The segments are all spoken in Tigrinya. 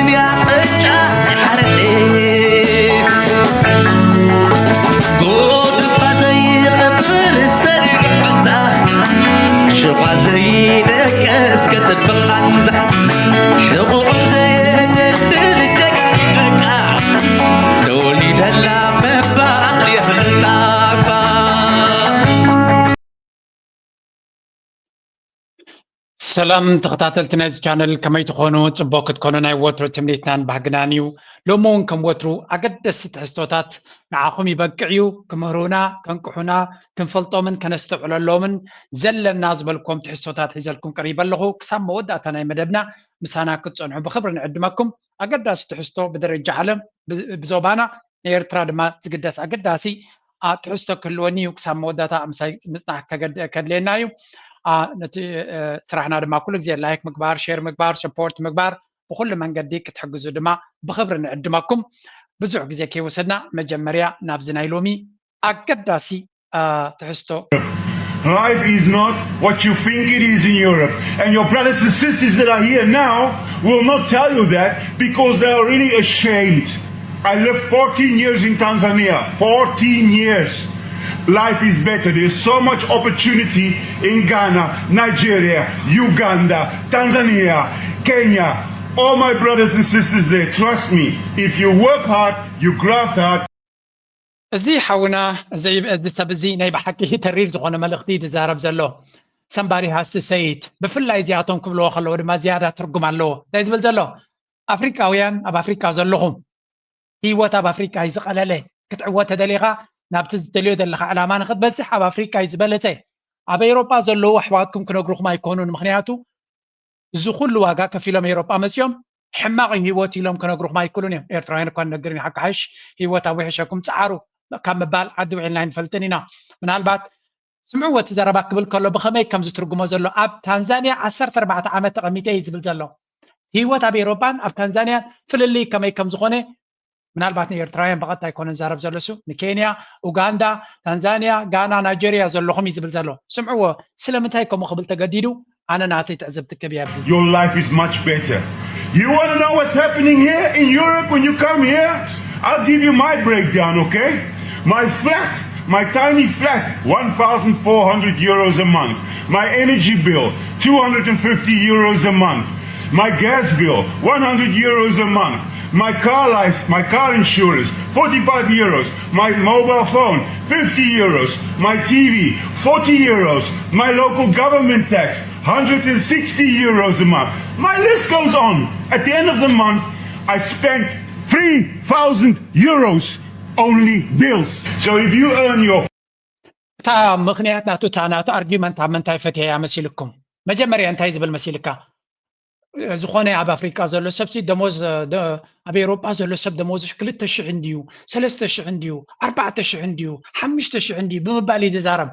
ቅጫ ዘይሓረሰ ጎድፋ ዘይቐብር ሰሪዕ ዑንዛ ሽኳ ዘይደቀስ ከጥፍ ቃንዛ ሕቑቑም ዘየደርድር ጀጋኑ ደቃ ተወሊደላ ምባል የፍልጣ እኳ። ሰላም ተኸታተልቲ ናይዚ ቻነል ከመይ ትኾኑ? ጽቡቕ ክትኮኑ ናይ ወትሩ ትምኒትናን ባህግናን እዩ። ሎሚ እውን ከም ወትሩ ኣገደስቲ ትሕዝቶታት ንዓኹም ይበቅዕ እዩ። ክምህሩና፣ ከንቅሑና፣ ክንፈልጦምን ከነስተውዕለሎምን ዘለና ዝበልኩም ትሕዝቶታት ሒዘልኩም ቀሪበ ኣለኹ። ክሳብ መወዳእታ ናይ መደብና ምሳና ክትጸንሑ ብኽብሪ ንዕድመኩም። ኣገዳሲ ትሕዝቶ ብደረጃ ዓለም፣ ብ- ብዞባና ንኤርትራ ድማ ዝግደስ ኣገዳሲ ኣ፣ ትሕዝቶ ክህልወኒ እዩ። ክሳብ መወዳእታ ምሳይ ምጽናሕ ከገድ- ከድልየና እዩ። ኣ፣ ነቲ እ፣ ስራሕና ድማ ኩሉ ግዜ ላይክ ምግባር፣ ሼር ምግባር፣ ሰፖርት ምግባር፣ ብኩሉ መንገዲ ክትሕግዙ ድማ ብኽብሪ ንዕድመኩም። ብዙሕ ግዜ ከይወሰድና መጀመርያ ናብዚ ናይ ሎሚ ኣገዳሲ ኣ፣ ትሕዝቶ Life is not what you think it is in Europe. And your brothers and sisters that are here now will not tell you that because they are really ashamed. I lived fourteen years in Tanzania. fourteen years. Life is better. There's so much opportunity in Ghana, Nigeria, Uganda, Tanzania, Kenya. All my brothers and sisters there, trust me, if you work hard, you graft hard, እዚ ሓውና እዚ እዚ ሰብ እዚ ናይ ብሓቂ ተሪር ዝኾነ መልእኽቲ እዩ ዝዛረብ ዘሎ። Somebody has to say it። ብፍላይ እዚኣቶም ክብልዎ ከለዉ ድማ ዝያዳ ትርጉም ኣለዎ። እንታይ ዝብል ዘሎ? ኣፍሪቃውያን ኣብ ኣፍሪቃ ዘለኹም፣ ህይወት ኣብ ኣፍሪቃ እዩ ዝቐለለ። ክትዕወት ተደሊኻ ናብቲ ዝደልዮ ዘለኻ ዕላማ ንኽትበጽሕ ኣብ ኣፍሪቃ እዩ ዝበለጸ። ኣብ ኤውሮጳ ዘለዉ ኣሕዋትኩም ክነግሩኹም ኣይኮኑን። ምኽንያቱ እዚ ኩሉ ዋጋ ከፊሎም ኤውሮጳ መጺኦም ሕማቕ እዩ ህይወት ኢሎም ክነግሩኹም ኣይክእሉን እዮም። ኤርትራውያን እኳ ንነግር ኢና፣ ሓቂ ሓይሽ ህይወት ኣዊሕሸኩም ጽዓሩ ካብ ምባል ዓዲ ውዒልና ኣይንፈልጥን ኢና። ምናልባት ስምዕዎ እቲ ዘረባ ክብል ከሎ ብኸመይ ከም ዝትርጉሞ ዘሎ ኣብ ታንዛንያ ዓሰርተ ኣርባዕተ ዓመት ተቐሚጠ እዩ ዝብል ዘሎ። ህይወት ኣብ ኤውሮጳን ኣብ ታንዛንያን ፍልልይ ከመይ ከም ዝኾነ ምናልባት ንኤርትራውያን ብቐጥታ ኣይኮነን ዛረብ ዘሎ እሱ ንኬንያ፣ ኡጋንዳ፣ ታንዛንያ፣ ጋና፣ ናይጀርያ ዘለኹም እዩ ዝብል ዘሎ። ስምዕዎ ስለምንታይ ከምኡ ክብል ተገዲዱ? ኣነ ናተይ ትዕዝብቲ ክብ ኣብዚ Your life is much better. You want to know what's happening here in Europe when you come here? I'll give you my breakdown, okay? My flat, my tiny flat, one thousand four hundred euros a month. My energy bill, two hundred fifty euros a month. My gas bill, one hundred euros a month. My car license, my car insurance, forty-five euros. My mobile phone, fifty euros. My T V, forty euros. My local government tax, one hundred sixty euros a month. My list goes on. At the end of the month, I spent three thousand euros only bills. So if you earn your እታ ምኽንያት ናቱ እታ ናቱ ኣርጊመንት ኣብ ምንታይ ፈትየያ መሲልኩም? መጀመርያ እንታይ ዝብል መሲልካ? ዝኾነ ኣብ ኣፍሪቃ ዘሎ ሰብ ሲ ደሞዝ ደ- ኣብ ኤውሮጳ ዘሎ ሰብ ደሞዝ ክልተ ሽሕ እንድዩ፣ ሰለስተ ሽሕ እንድዩ፣ ኣርባዕተ ሽሕ እንድዩ፣ ሓሙሽተ ሽሕ እንድዩ ብምባል እዩ ዝዛረብ።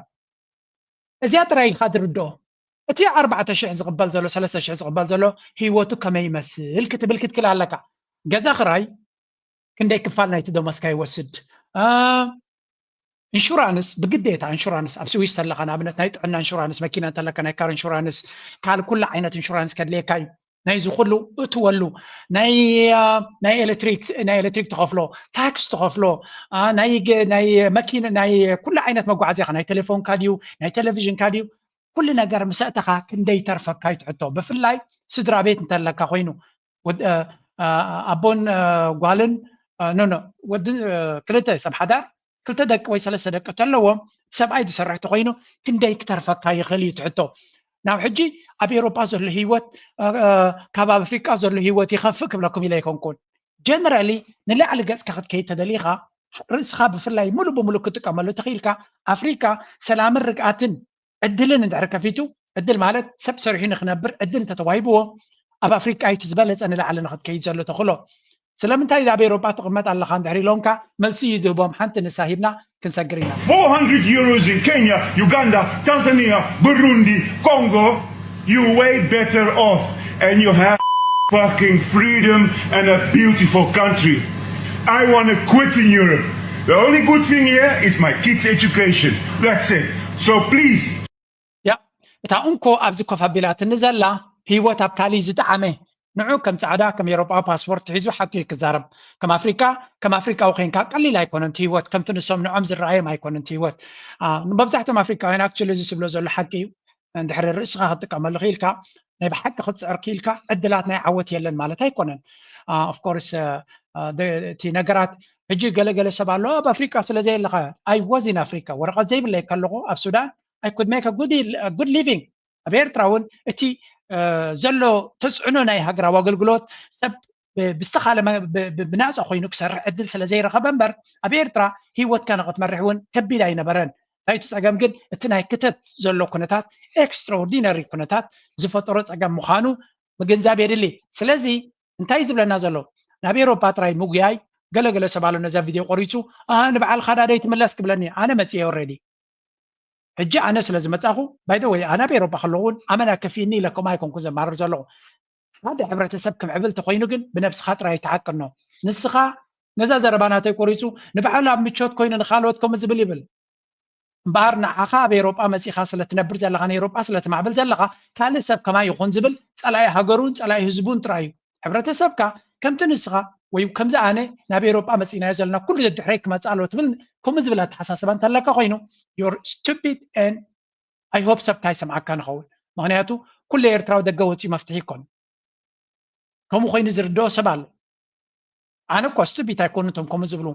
እዚኣ ጥራይ ኢልካ ዝርድኦ። እቲ ኣርባዕተ ሽሕ ዝቕበል ዘሎ፣ ሰለስተ ሽሕ ዝቕበል ዘሎ ህይወቱ ከመይ ይመስል ክትብል ክትክእል ኣለካ። ገዛ ክራይ ክንደይ ክፋል ናይቲ ደሞዝካ ይወስድ? አ፣ ኢንሹራንስ ብግዴታ ኢንሹራንስ ኣብ ስዊስ ተለካ ንኣብነት ናይ ጥዕና ኢንሹራንስ መኪና እንተለካ ናይ ካር ኢንሹራንስ ካል ኩሉ ዓይነት ኢንሹራንስ ከድልየካ እዩ። ናይዚ ኩሉ እትወሉ ናይ አ፣ ናይ ኤሌክትሪክ ናይ ኤሌክትሪክ ትኸፍሎ ታክስ ትኸፍሎ አ፣ ናይ ገ- ናይ መኪና ናይ ኩሉ ዓይነት መጓዓዝያኻ ናይ ቴሌፎንካ ድዩ ናይ ቴሌቪዥንካ ድዩ ኩሉ ነገር ምስ ኣእተኻ ክንደይ ይተርፈካ እዩ ትሕቶ። ብፍላይ ስድራ ቤት እንተለካ ኮይኑ ወድ- አ፣ አ፣ ኣቦን አ፣ ጓልን ኖ ኖ ወዲ አ፣ ክልተ ሰብ ሓዳር ክልተ ደቂ ወይ ሰለስተ ደቂ እንተለዎም ሰብኣይ ዝሰርሕ ተኮይኑ ክንደይ ክተርፈካ ይኽእል እዩ ትሕቶ። ናብ ሕጂ ኣብ ኤውሮጳ ዘሎ ህይወት አ፣ አ፣ ካብ ኣብ ኣፍሪቃ ዘሎ ህይወት ይኸፍእ ክብለኩም ኢለ ኣይኮንኩን። ጀነራሊ ንላዕሊ ገጽካ ክትከይድ ተደሊኻ ርእስኻ ብፍላይ ሙሉእ ብሙሉእ ክትጥቀመሉ ተኽኢልካ ኣፍሪቃ ሰላምን ርግኣትን ዕድልን እንድሕር ከፊቱ ዕድል ማለት ሰብ ሰሪሑ ንክነብር ዕድል እንተተዋሂብዎ ኣብ ኣፍሪቃ እቲ ዝበለፀ ንላዕሊ ንክትከይድ ዘሎ ተኽእሎ ስለምንታይ ኣብ ኤውሮጳ ትቕመጥ ኣለኻ እንድሕር ኢሎምካ መልሲ እዩ ዝህቦም ሓንቲ ንሳ ሂብና ክንሰግር ኢና four hundred euros in Kenya, Uganda, Tanzania, Burundi, Congo, you way better off and you have fucking freedom and a beautiful country. I want to quit in Europe. The only good thing here is my kids' education. That's it. So please, ያ እታ እንኮ ኣብዚ ኮፍ ኣቢላትኒ ዘላ ህይወት ኣብ ካሊእ ዝጠዓመ ንዑ ከም ጻዕዳ ከም ኤሮጳዊ ፓስፖርት ሒዙ ሓቂ እዩ ክዛረብ። ከም ኣፍሪቃ ከም ኣፍሪቃዊ ኮይንካ ቀሊል ኣይኮነን እቲ ህይወት፣ ከምቲ ንሶም ንዖም ዝረኣዮም ኣይኮነን እቲ ህይወት። መብዛሕትኦም ኣፍሪቃውያን ኣክቹሊ እዚ ዝብሎ ዘሎ ሓቂ እዩ። እንድሕሪ ርእስኻ ክትጥቀመሉ ክኢልካ ናይ ብሓቂ ክትፅዕር ክኢልካ ዕድላት ናይ ዓወት የለን ማለት ኣይኮነን። ኦፍኮርስ እቲ ነገራት ሕጂ ገለገለ ሰብ ኣሎ ኣብ ኣፍሪቃ ስለ ዘየለኻ። I was in Africa፣ ወረቐት ዘይብለይ ከለኹ ኣብ ሱዳን I could make a good living። ኣብ ኤርትራ እውን እቲ ዘሎ ተፅዕኖ ናይ ሃገራዊ ኣገልግሎት ሰብ ብዝተኻለ ብናፃ ኮይኑ ክሰርሕ ዕድል ስለ ዘይረኸበ እምበር ኣብ ኤርትራ ህይወትካ ንክትመርሕ እውን ከቢድ ኣይነበረን። ናይቲ ፀገም ግን እቲ ናይ ክተት ዘሎ ኩነታት ኤክስትራኦርዲነሪ ኩነታት ዝፈጠሮ ፀገም ምዃኑ ምግንዛብ የድሊ። ስለዚ እንታይ ዝብለና ዘሎ ናብ ኤሮፓ ጥራይ ምጉያይ ገለገለ ሰብ ኣሎ ነዛ ቪድዮ ቆሪፁ ንበዓልካ ዳደይ ትምለስ ክብለኒ ኣነ መፅየ ኦልሬዲ። ሕጂ ኣነ ስለ ዝመፃኹ ባይደ ወይ ኣነ ኣብ ኤሮፓ ከለኹ እውን ኣመና ከፊእኒ ኢለ ከምኡ ኣይኮንኩ ዘማርር ዘለኹ። ሓደ ሕብረተሰብ ክምዕብል ተኮይኑ ግን ብነብስኻ ጥራይ ተዓቅኖ። ንስኻ ነዛ ዘረባ ናተይ ቆሪፁ ንባዕሉ ኣብ ምቾት ኮይኑ ንካልኦት ከምኡ ዝብል ይብል እምበኣር ንዓኻ ኣብ ኤሮጳ መፂኻ ስለትነብር ዘለኻ ንኤሮጳ ስለትማዕብል ዘለኻ ካልእ ሰብ ከማይ ይኹን ዝብል ፀላኢ ሃገሩን ፀላኢ ህዝቡን ጥራይ እዩ። ሕብረተሰብካ ከምቲ ንስኻ ወይ ከምዚ ኣነ ናብ ኤሮጳ መፂእናዮ ዘለና ኩሉ ደድሕረይ ክመፅእ ኣለዎ ትብል ከምኡ ዝብል ኣተሓሳስባ እንተለካ ኮይኑ you're stupid and I hope ሰብ ካይሰምዓካ ንኸውን። ምክንያቱ ኩሉ ኤርትራዊ ደገ ወፂኡ መፍትሒ ይኮን። ከምኡ ኮይኑ ዝርድኦ ሰብ ኣሎ። ኣነ እኮ ስቱፒት ኣይኮኑ እቶም ከምኡ ዝብሉ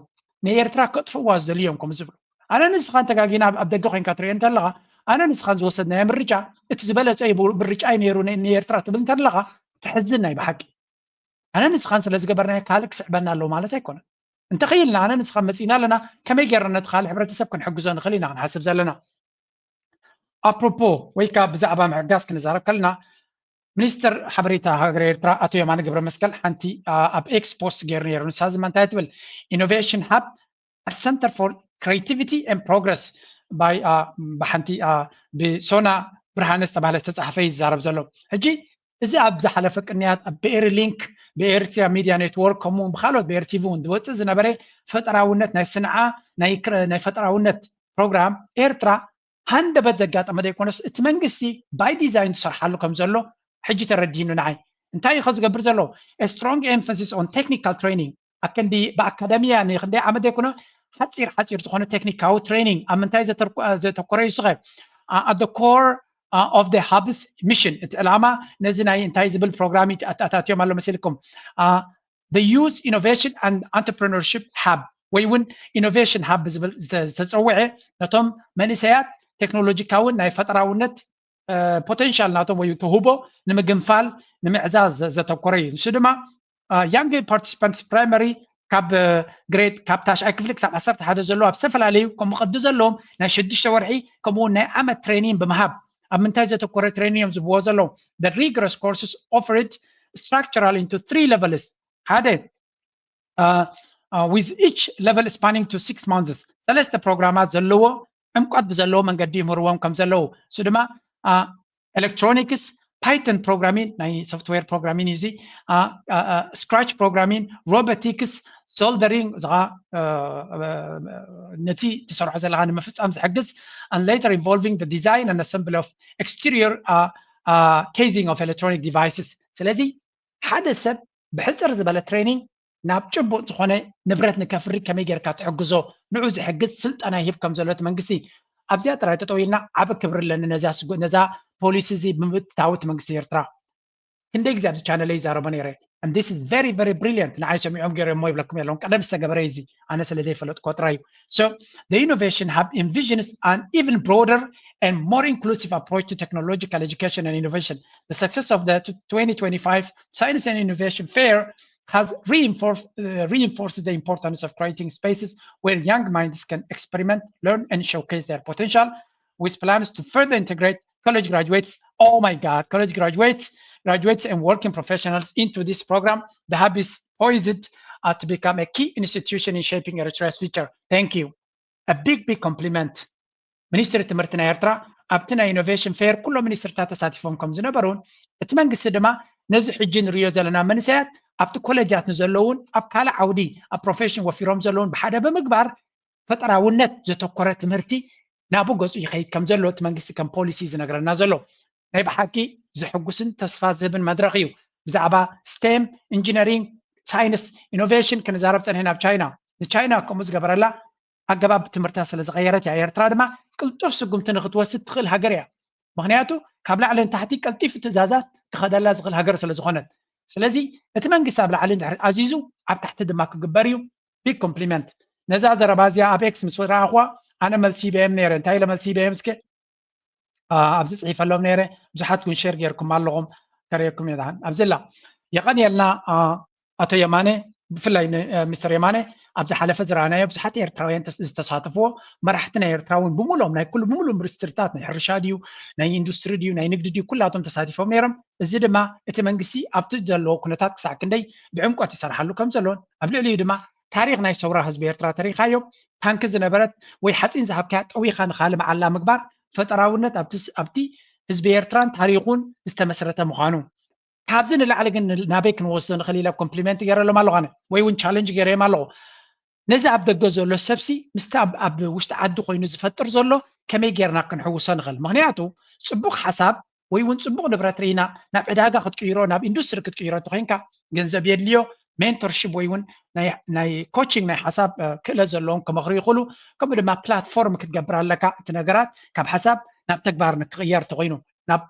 ንኤርትራ ከጥፍዋ ዝደልዩ እዮም ከምኡ ዝብሉ። ኣነ ንስኻን ተጋጊና ኣብ ደገ ኮይንካ ትሪኦ እንተለኻ ኣነ ንስኻን ዝወሰድናዮ ምርጫ እቲ ዝበለፀ ምርጫ እዩ ነይሩ ንኤርትራ ትብል እንተለኻ ትሕዝን ናይ ብሓቂ። ኣነ ንስኻን ስለ ዝገበርናዮ ካልእ ክስዕበና ኣለዎ ማለት ኣይኮነን። እንተኽኢልና ኣነ ንስኻን መፂእና ኣለና ከመይ ገይርና ነቲ ካልእ ሕብረተሰብ ክንሕግዞ ንኽእል ኢና ክንሓስብ ዘለና። ኣፕሮፖ ወይ ከዓ ብዛዕባ ምሕጋዝ ክንዛረብ ከለና ሚኒስትር ሓበሬታ ሃገር ኤርትራ ኣቶ የማነ ገብረ መስቀል ሓንቲ ኣብ ኤክስ ፖስት ገይሩ ነይሩ። ንሳ ዝማ እንታይ ትብል? Innovation Hub, a center for creativity and progress by ብሓንቲ ብሶና ብርሃነ ዝተባህለ ዝተፃሓፈ እዩ ዝዛረብ ዘሎ። ሕጂ እዚ ኣብ ዝሓለፈ ቅንያት ኣብ ብኤሪ ሊንክ ብኤርትራ ሚድያ ኔትወርክ ከምኡ ብካልኦት ብኤር ቲቪ እውን ዝወፅእ ዝነበረ ፈጠራውነት ናይ ስንዓ ናይ ፈጠራውነት ፕሮግራም ኤርትራ ሃንደበት ዘጋጠመ ዘይኮነስ እቲ መንግስቲ ባይ ዲዛይን ዝሰርሓሉ ከም ዘሎ ሕጂ ተረዲኑ ንዓይ። እንታይ እዩ ዝገብር ዘሎ? A strong emphasis on technical training ኣከንዲ ብኣካዳሚያ ንክንደይ ዓመት ዘይኮነ ሓፂር ሓፂር ዝኾነ ቴክኒካዊ ትሬኒንግ ኣብ ምንታይ ዘተኮረ እዩ ስኸ at the core of the hub's mission እቲ ዕላማ ነዚ ናይ እንታይ ዝብል ፕሮግራም ኣታትዮም ኣሎ መሲልኩም the Youth Innovation and Entrepreneurship Hub ወይ እውን ኢኖቬሽን ሃብ ብዝብል ዝተፀውዐ ነቶም መንእሰያት ቴክኖሎጂካውን ናይ ፈጠራውነት ፖቴንሻል ናቶም ወይ ተውህቦ ንምግንፋል ንምዕዛዝ ዘተኮረ እዩ። ንሱ ድማ Young Participants Primary ካብ ግሬድ ካብ ታሽዓይ ክፍሊ ክሳብ ዓሰርተ ሓደ ዘለዉ ኣብ ዝተፈላለዩ ከምኡ ቅዲ ዘለዎም ናይ ሽዱሽተ ወርሒ ከምኡ እውን ናይ ዓመት ትሬኒንግ ብምሃብ ኣብ ምንታይ ዘተኮረ ትሬኒንግ እዮም ዝብዎ ዘለዉ? The rigorous courses offered structural into three levels ሓደ with each level spanning to six months ሰለስተ ፕሮግራማት ዘለዎ ዕምቆት ብዘለዎ መንገዲ ይምህርዎም ከም ዘለዉ እሱ ድማ ኤሌክትሮኒክስ ፓይተን ፕሮግራሚን ናይ ሶፍትዌር ፕሮግራሚን እዩ እዚ ስክራች ፕሮግራሚን ሮቦቲክስ ሶልደሪንግ እዚ ነቲ ትሰርሖ ዘለካ ንምፍፃም ዝሕግዝ and later involving the design and assembly of exterior casing of electronic devices ስለዚ ሓደ ሰብ ብሕፅር ዝበለ ትሬኒንግ ናብ ጭቡጥ ዝኾነ ንብረት ንከፍሪ ከመይ ጌርካ ትሕግዞ ንዑ ዝሕግዝ ስልጠና ይህብ ከም ዘሎ እቲ መንግስቲ ኣብዚኣ ጥራይ ጠጠው ኢልና ዓቢ ክብሪ ኣለኒ ነዛ ፖሊሲ እዚ ብምብትታው እቲ መንግስቲ ኤርትራ ክንደይ ግዜ ኣብዚ ቻነለይ ይዛረቦ ነይረ and this is very very brilliant ንዓይ ሰሚዖም ገይሮሞ ይብለኩም የለውን ቀደም ዝተገበረ እዚ ኣነ ስለ ዘይፈለጥኮ ጥራይ እዩ so the innovation hub envisions an even broader and more inclusive approach to technological education and innovation the success of the twenty twenty-five science and innovation fair has reinforced uh, reinforces the importance of creating spaces where young minds can experiment learn and showcase their potential with plans to further integrate college graduates oh my god college graduates graduates and working professionals into this program the hub is poised uh, to become a key institution in shaping Eritrea's future thank you a big big compliment ሚኒስትሪ ትምህርቲ ናይ ኤርትራ ኣብቲ ናይ ኢኖቬሽን ፌር ኩሎም ሚኒስትርታት ተሳቲፎም ከም ዝነበሩን እቲ መንግስቲ ድማ ነዚ ሕጂ ንሪዮ ዘለና መንእሰያት ኣብቲ ኮሌጃት ንዘለውን ኣብ ካልእ ዓውዲ ኣብ ፕሮፌሽን ወፊሮም ዘለውን ብሓደ ብምግባር ፈጠራውነት ዘተኮረ ትምህርቲ ናቡ ገፁ ይኸይድ ከም ዘሎ እቲ መንግስቲ ከም ፖሊሲ ዝነግረና ዘሎ ናይ ብሓቂ ዘሐጉስን ተስፋ ዝህብን መድረኽ እዩ ብዛዕባ ስቴም፣ ኢንጂነሪንግ፣ ሳይንስ፣ ኢኖቬሽን ክንዛረብ ፀኒሕና ኣብ ቻይና። ንቻይና ከምኡ ዝገበረላ ኣገባብ ትምህርታ ስለ ዝቐየረት እያ። ኤርትራ ድማ ቅልጡፍ ስጉምቲ ንክትወስድ ትኽእል ሃገር እያ። ምክንያቱ ካብ ላዕሊ ንታሕቲ ቀልጢፉ ትእዛዛት ክኸደላ ዝኽእል ሃገር ስለ ዝኾነት። ስለዚ እቲ መንግስቲ ኣብ ላዕሊ እንድሕር ኣዚዙ ኣብ ታሕቲ ድማ ክግበር እዩ። ቢግ ኮምፕሊመንት። ነዛ ዘረባ እዚኣ ኣብ ኤክስ ምስ ረኣኽዋ ኣነ መልሲ በየም ነይረ። እንታይ ኢለ መልሲ በየም እስከ ኣብዚ ፅሒፈሎም ነይረ። ብዙሓት እውን ሼር ጌርኩም ኣለኹም፣ ከርእየኩም እየ ደሓን። ኣብዚ ላ የቐንየልና ኣቶ የማነ፣ ብፍላይ ሚስተር የማነ። ኣብ ዝሓለፈ ዝረኣናዮ ብዙሓት ኤርትራውያን ዝተሳተፍዎ መራሕቲ ናይ ኤርትራ እውን ብምሉኦም ናይ ኩሉ ብምሉእ ኢንዱስትሪታት ናይ ሕርሻ ድዩ ናይ ኢንዱስትሪ ድዩ ናይ ንግዲ ድዩ ኩላቶም ተሳቲፎም ነይሮም። እዚ ድማ እቲ መንግስቲ ኣብቲ ዘለዎ ኩነታት ክሳዕ ክንደይ ብዕምቆት ይሰርሓሉ ከም ዘሎን ኣብ ልዕሊኡ ድማ ታሪክ ናይ ሰውራ ህዝቢ ኤርትራ ተሪኻዮ። ታንኪ ዝነበረት ወይ ሓፂን ዝሃብካያ ጠዊኻ ንኻልእ መዓላ ምግባር ፈጠራውነት ኣብቲ ህዝቢ ኤርትራን ታሪኹን ዝተመስረተ ምዃኑ ካብዚ ንላዕሊ ግን ናበይ ክንወስዶ ንኽእል ኢለ ኮምፕሊመንት ገይረሎም ኣለኹ ኣነ ወይ እውን ቻለንጅ ገይረዮም ኣለኹ። ነዚ ኣብ ደገ ዘሎ ሰብሲ ምስቲ ኣብ ውሽጢ ዓዲ ኮይኑ ዝፈጥር ዘሎ ከመይ ጌርና ክንሕውሶ ንኽእል? ምክንያቱ ፅቡቅ ሓሳብ ወይ እውን ፅቡቅ ንብረት ርኢና ናብ ዕዳጋ ክትቅይሮ ናብ ኢንዱስትሪ ክትቅይሮ እንተኮይንካ ገንዘብ የድልዮ። ሜንቶርሽፕ ወይ እውን ናይ ኮችንግ ናይ ሓሳብ ክእለት ዘለዎም ክመክሩ ይኽእሉ። ከምኡ ድማ ፕላትፎርም ክትገብር ኣለካ። እቲ ነገራት ካብ ሓሳብ ናብ ተግባር ንክቕየር እንተኮይኑ ናብ